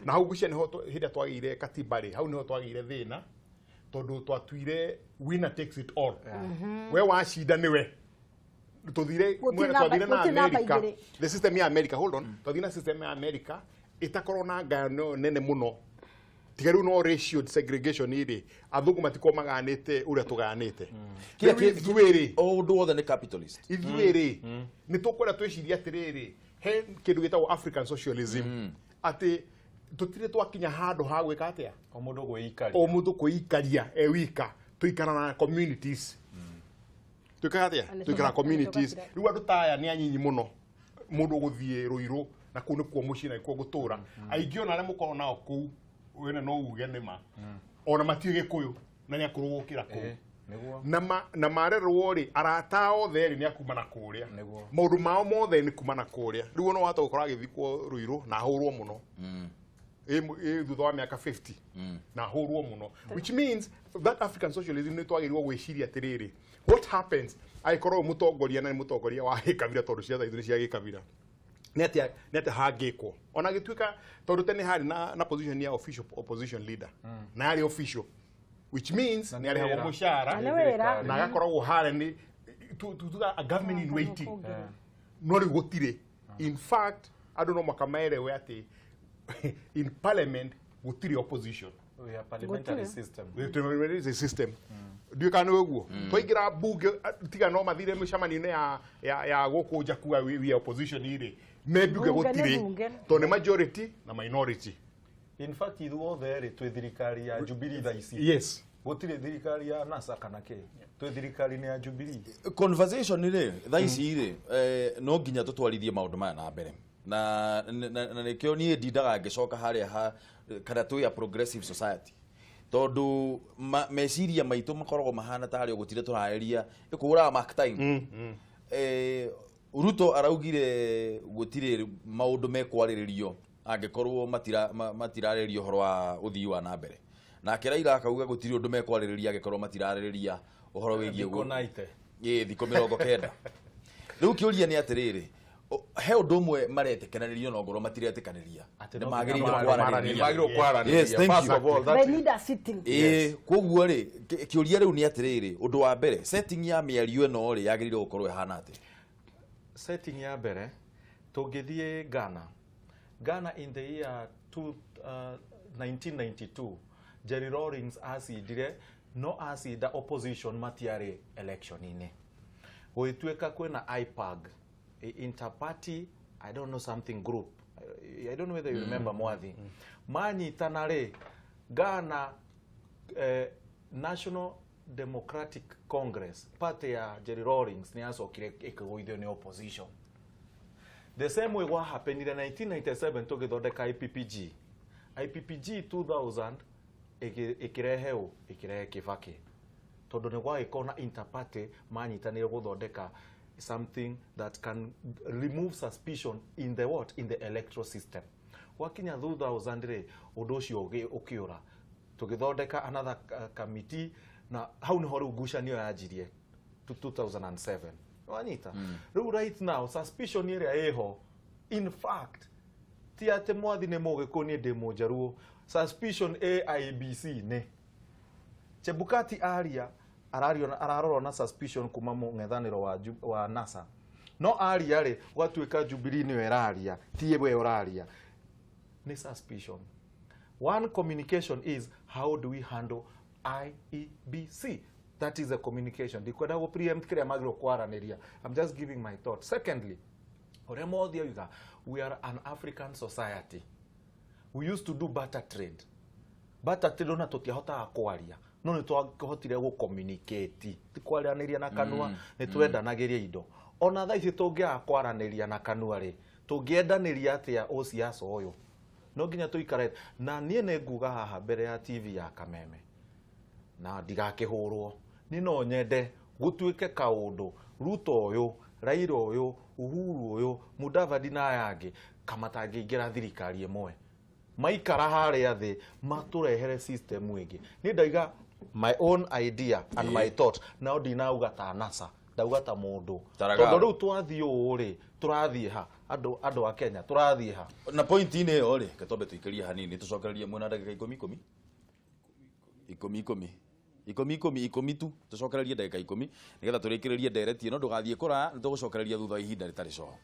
Na hau ngwĩciria nĩho hĩndĩ ĩrĩa twagĩire katiba rĩ, hau nĩho twagĩire thĩna, tondũ twatuire winner takes it all. We wacinda nĩwe. Tũthire Gũtirĩ mwena twathire na gũtirĩ namba America. igĩrĩ. The system ya America, hold on. Twathire na system ya America ĩtakorwo na ngayano nene mũno. Tiga rĩu no racial segregation rĩ, athũngũ matikorwo maganĩte ũrĩa tũganĩte. Kĩrĩa Rĩu ithuĩ rĩ, o ũndũ wothe nĩ capitalist. Ithuĩ rĩ, nĩ tũkwenda twĩcirie atĩrĩrĩ, he kĩndũ gĩtagwo African socialism, atĩ tũtirĩ twakinya handũ ha gwĩka atĩa, O mũndũ gwĩikaria. O mũndũ kwĩikaria e wika, tũikara na communities. Twĩkaga atĩa? Nĩ Tũikara communities. tũgakira. Rĩu andũ ta aya nĩ anyinyi mũno mũndũ ũgũthiĩ Rũirũ na kũu nĩkuo mũciĩ na nĩkuo gũtũra. Aingĩ ona arĩa mũkoragwo nao kũu wĩna no uge nĩma ona matiũĩ Gĩkũyũ na nĩ akũrũ gũkĩra kũu. Nĩguo. Na marerwo rĩ, arata othe rĩ nĩ akuma na kũrĩa. Maũndũ mao mothe nĩ kuma na kũrĩa. Rĩu ona wahota gũkora agĩthikwo Rũirũ na ahũrwo mũno ĩ thutha wa mĩaka 50 na ahũrwo mũno, which means that African socialism nĩ twagĩrĩirwo gwĩciria atĩrĩrĩ, what happens angĩkorwo ũyũ mũtongoria na nĩ mũtongoria wa gĩkabira, tondũ ciaca itũ nĩ cia gĩkabira, nĩ atĩa hangĩkwo ona gĩtuĩka tondũ tene harĩ na position ya official opposition leader na yarĩ official, which means Na nĩ nĩ arĩhagwo wĩra. mũcara Na nĩ wĩra. na agakoragwo harĩa nĩ tuga a government in waiting, no rĩu gũtirĩ. In fact, andũ no mũhaka maerewe atĩ in parliament gũtirĩ opposition. We are parliamentary Gũtirĩ. system. Parliamentary system, ndiũĩ kana nĩ ũguo twaingĩra bunge, tiga no mathire mĩcemanio-inĩ ya gũkũ nja kuga we are opposition rĩ, me mbunge Bunge nĩ gũtirĩ, bunge. tondũ nĩ majority na minority. In fact, ithuothe rĩ twĩ thirikari ya Jubilee thaa ici. Gũtirĩ thirikari ya NASA kana kĩ, twĩ thirikari-inĩ ya Jubilee. Conversation rĩ thaa ici rĩ, no nginya tũtwarithie maũndũ maya na mbere na nĩkĩo niĩ ndindaga ngĩcoka harĩa ha kana twĩ a progressive society, tondũ meciria maitũ makoragwo mahana tarĩ gũtirĩ tũraeria ĩkũhũraga mark time. Ruto araugire gũtirĩ maũndũ mekwarĩrĩrio angĩkorwo matirarĩria ũhoro wa ũthii wa na mbere. Nake Raila akauga gũtirĩ ũndũ mekwarĩrĩria angĩkorwo matirarĩrĩria ũhoro wĩgiĩ Thikũ 90. Ĩĩ, thikũ 90. Rĩu kĩũria nĩ atĩrĩrĩ, he ũndũ ũmwe maretĩkanĩria no ngorwo matiretĩkanĩria. Atĩ Nĩ no magĩrĩire nginya kwaranĩria. Magĩrĩirwo kwaranĩria. Yes, thank First you. of all, that They is- need a sitting. Ĩĩ, koguo rĩ, kĩũria rĩu nĩ atĩrĩrĩ, ũndũ wa mbere, setting ya mĩario ĩno rĩ yagĩrĩire gũkorwo ĩhana atĩa? Setting ya mbere tũngĩthiĩ Ghana. Ghana in the year 1992 Jerry Rawlings acindire, no acinda opposition matiarĩ election-inĩ. Gũgĩtuĩka kwĩna IPAG, interparty, I don't know, something group, I don't know whether you remember. Mwathi manyitana rĩ, Ghana National Democratic Congress party ya Jerry Rawlings nĩ yacokire ĩkĩgũithio nĩ opposition. The same way what happened in 1997 tũgĩthondeka IPPG. IPPG 2000 ĩkĩrehe ũ ĩkĩrehe Kibaki, tondũ nĩ gwagĩkorwo na interparty manyitanĩire gũthondeka something that can remove suspicion in the what, in the electoral system. Gwakinya 2000 rĩ, ũndũ ũcio ũkĩũra, tũgĩthondeka another committee, na hau nĩho rĩu ngucanio yanjirie 2007. Wanyita? Rĩu right now suspicion ĩrĩa ĩho, in fact, ti atĩ Mwathi nĩ Mũgĩkũyũ, niĩ ndĩ Mũnjaruo. Suspicion AIBC nĩ Chebukati aria arario ararorwo na suspicion kuma mũng'ethanĩro wa NASA, no aria rĩ, gwatuĩka Jubilee nĩyo ĩraria, ti we ũraria, nĩ suspicion. One communication is, how do we handle IEBC? That is a communication. Ndikwenda gũ preempt kĩrĩa magĩrĩirwo kwaranĩria, I'm just giving my thought. Secondly, ũrĩa mothe oiga, we are an African society. We used to do barter trade. Barter trade, ona tũtiahotaga kwaria, no nĩ twahotire gũ communicate, ti kwaranĩria na kanua, nĩ twendanagĩria indo. Ona thaa ici tũngĩaga kwaranĩria na kanua rĩ, tũngĩendanĩria atĩa ũciaca ũyũ? No nginya tũikare. Na niĩ nĩ nguga haha mbere ya TV ya Kameme na ndigakĩhũrwo, niĩ no nyende gũtuĩke kaũndũ Ruto ũyũ, Raila ũyũ, Uhuru ũyũ, Mudavadi na aya angĩ kamatangĩingĩra thirikari ĩmwe, maikara harĩa thĩ matũrehere system ĩngĩ. Niĩ ndaiga my own idea and my thought, nao ndinauga ta NASA, ndauga ta mũndũ. Taragara. Tondũ rĩu twathiĩ ũũ rĩ, tũrathiĩ ha? Andũ a Kenya, tũrathiĩ ha? Na point-inĩ ĩyo rĩ, ketwambe tũikĩrie hanini, tũcokererie mwena ndagĩka ikũmi ikũmi ikũmi ikũmi ikũmi ikũmi ikũmi tu, tũcokererie ndagĩka 10 nĩgetha tũrĩkĩrĩrie ndereti ĩno. Ndũgathiĩ kũraya, nĩ tũgũcokereria thutha wa ihinda rĩtarĩ coho.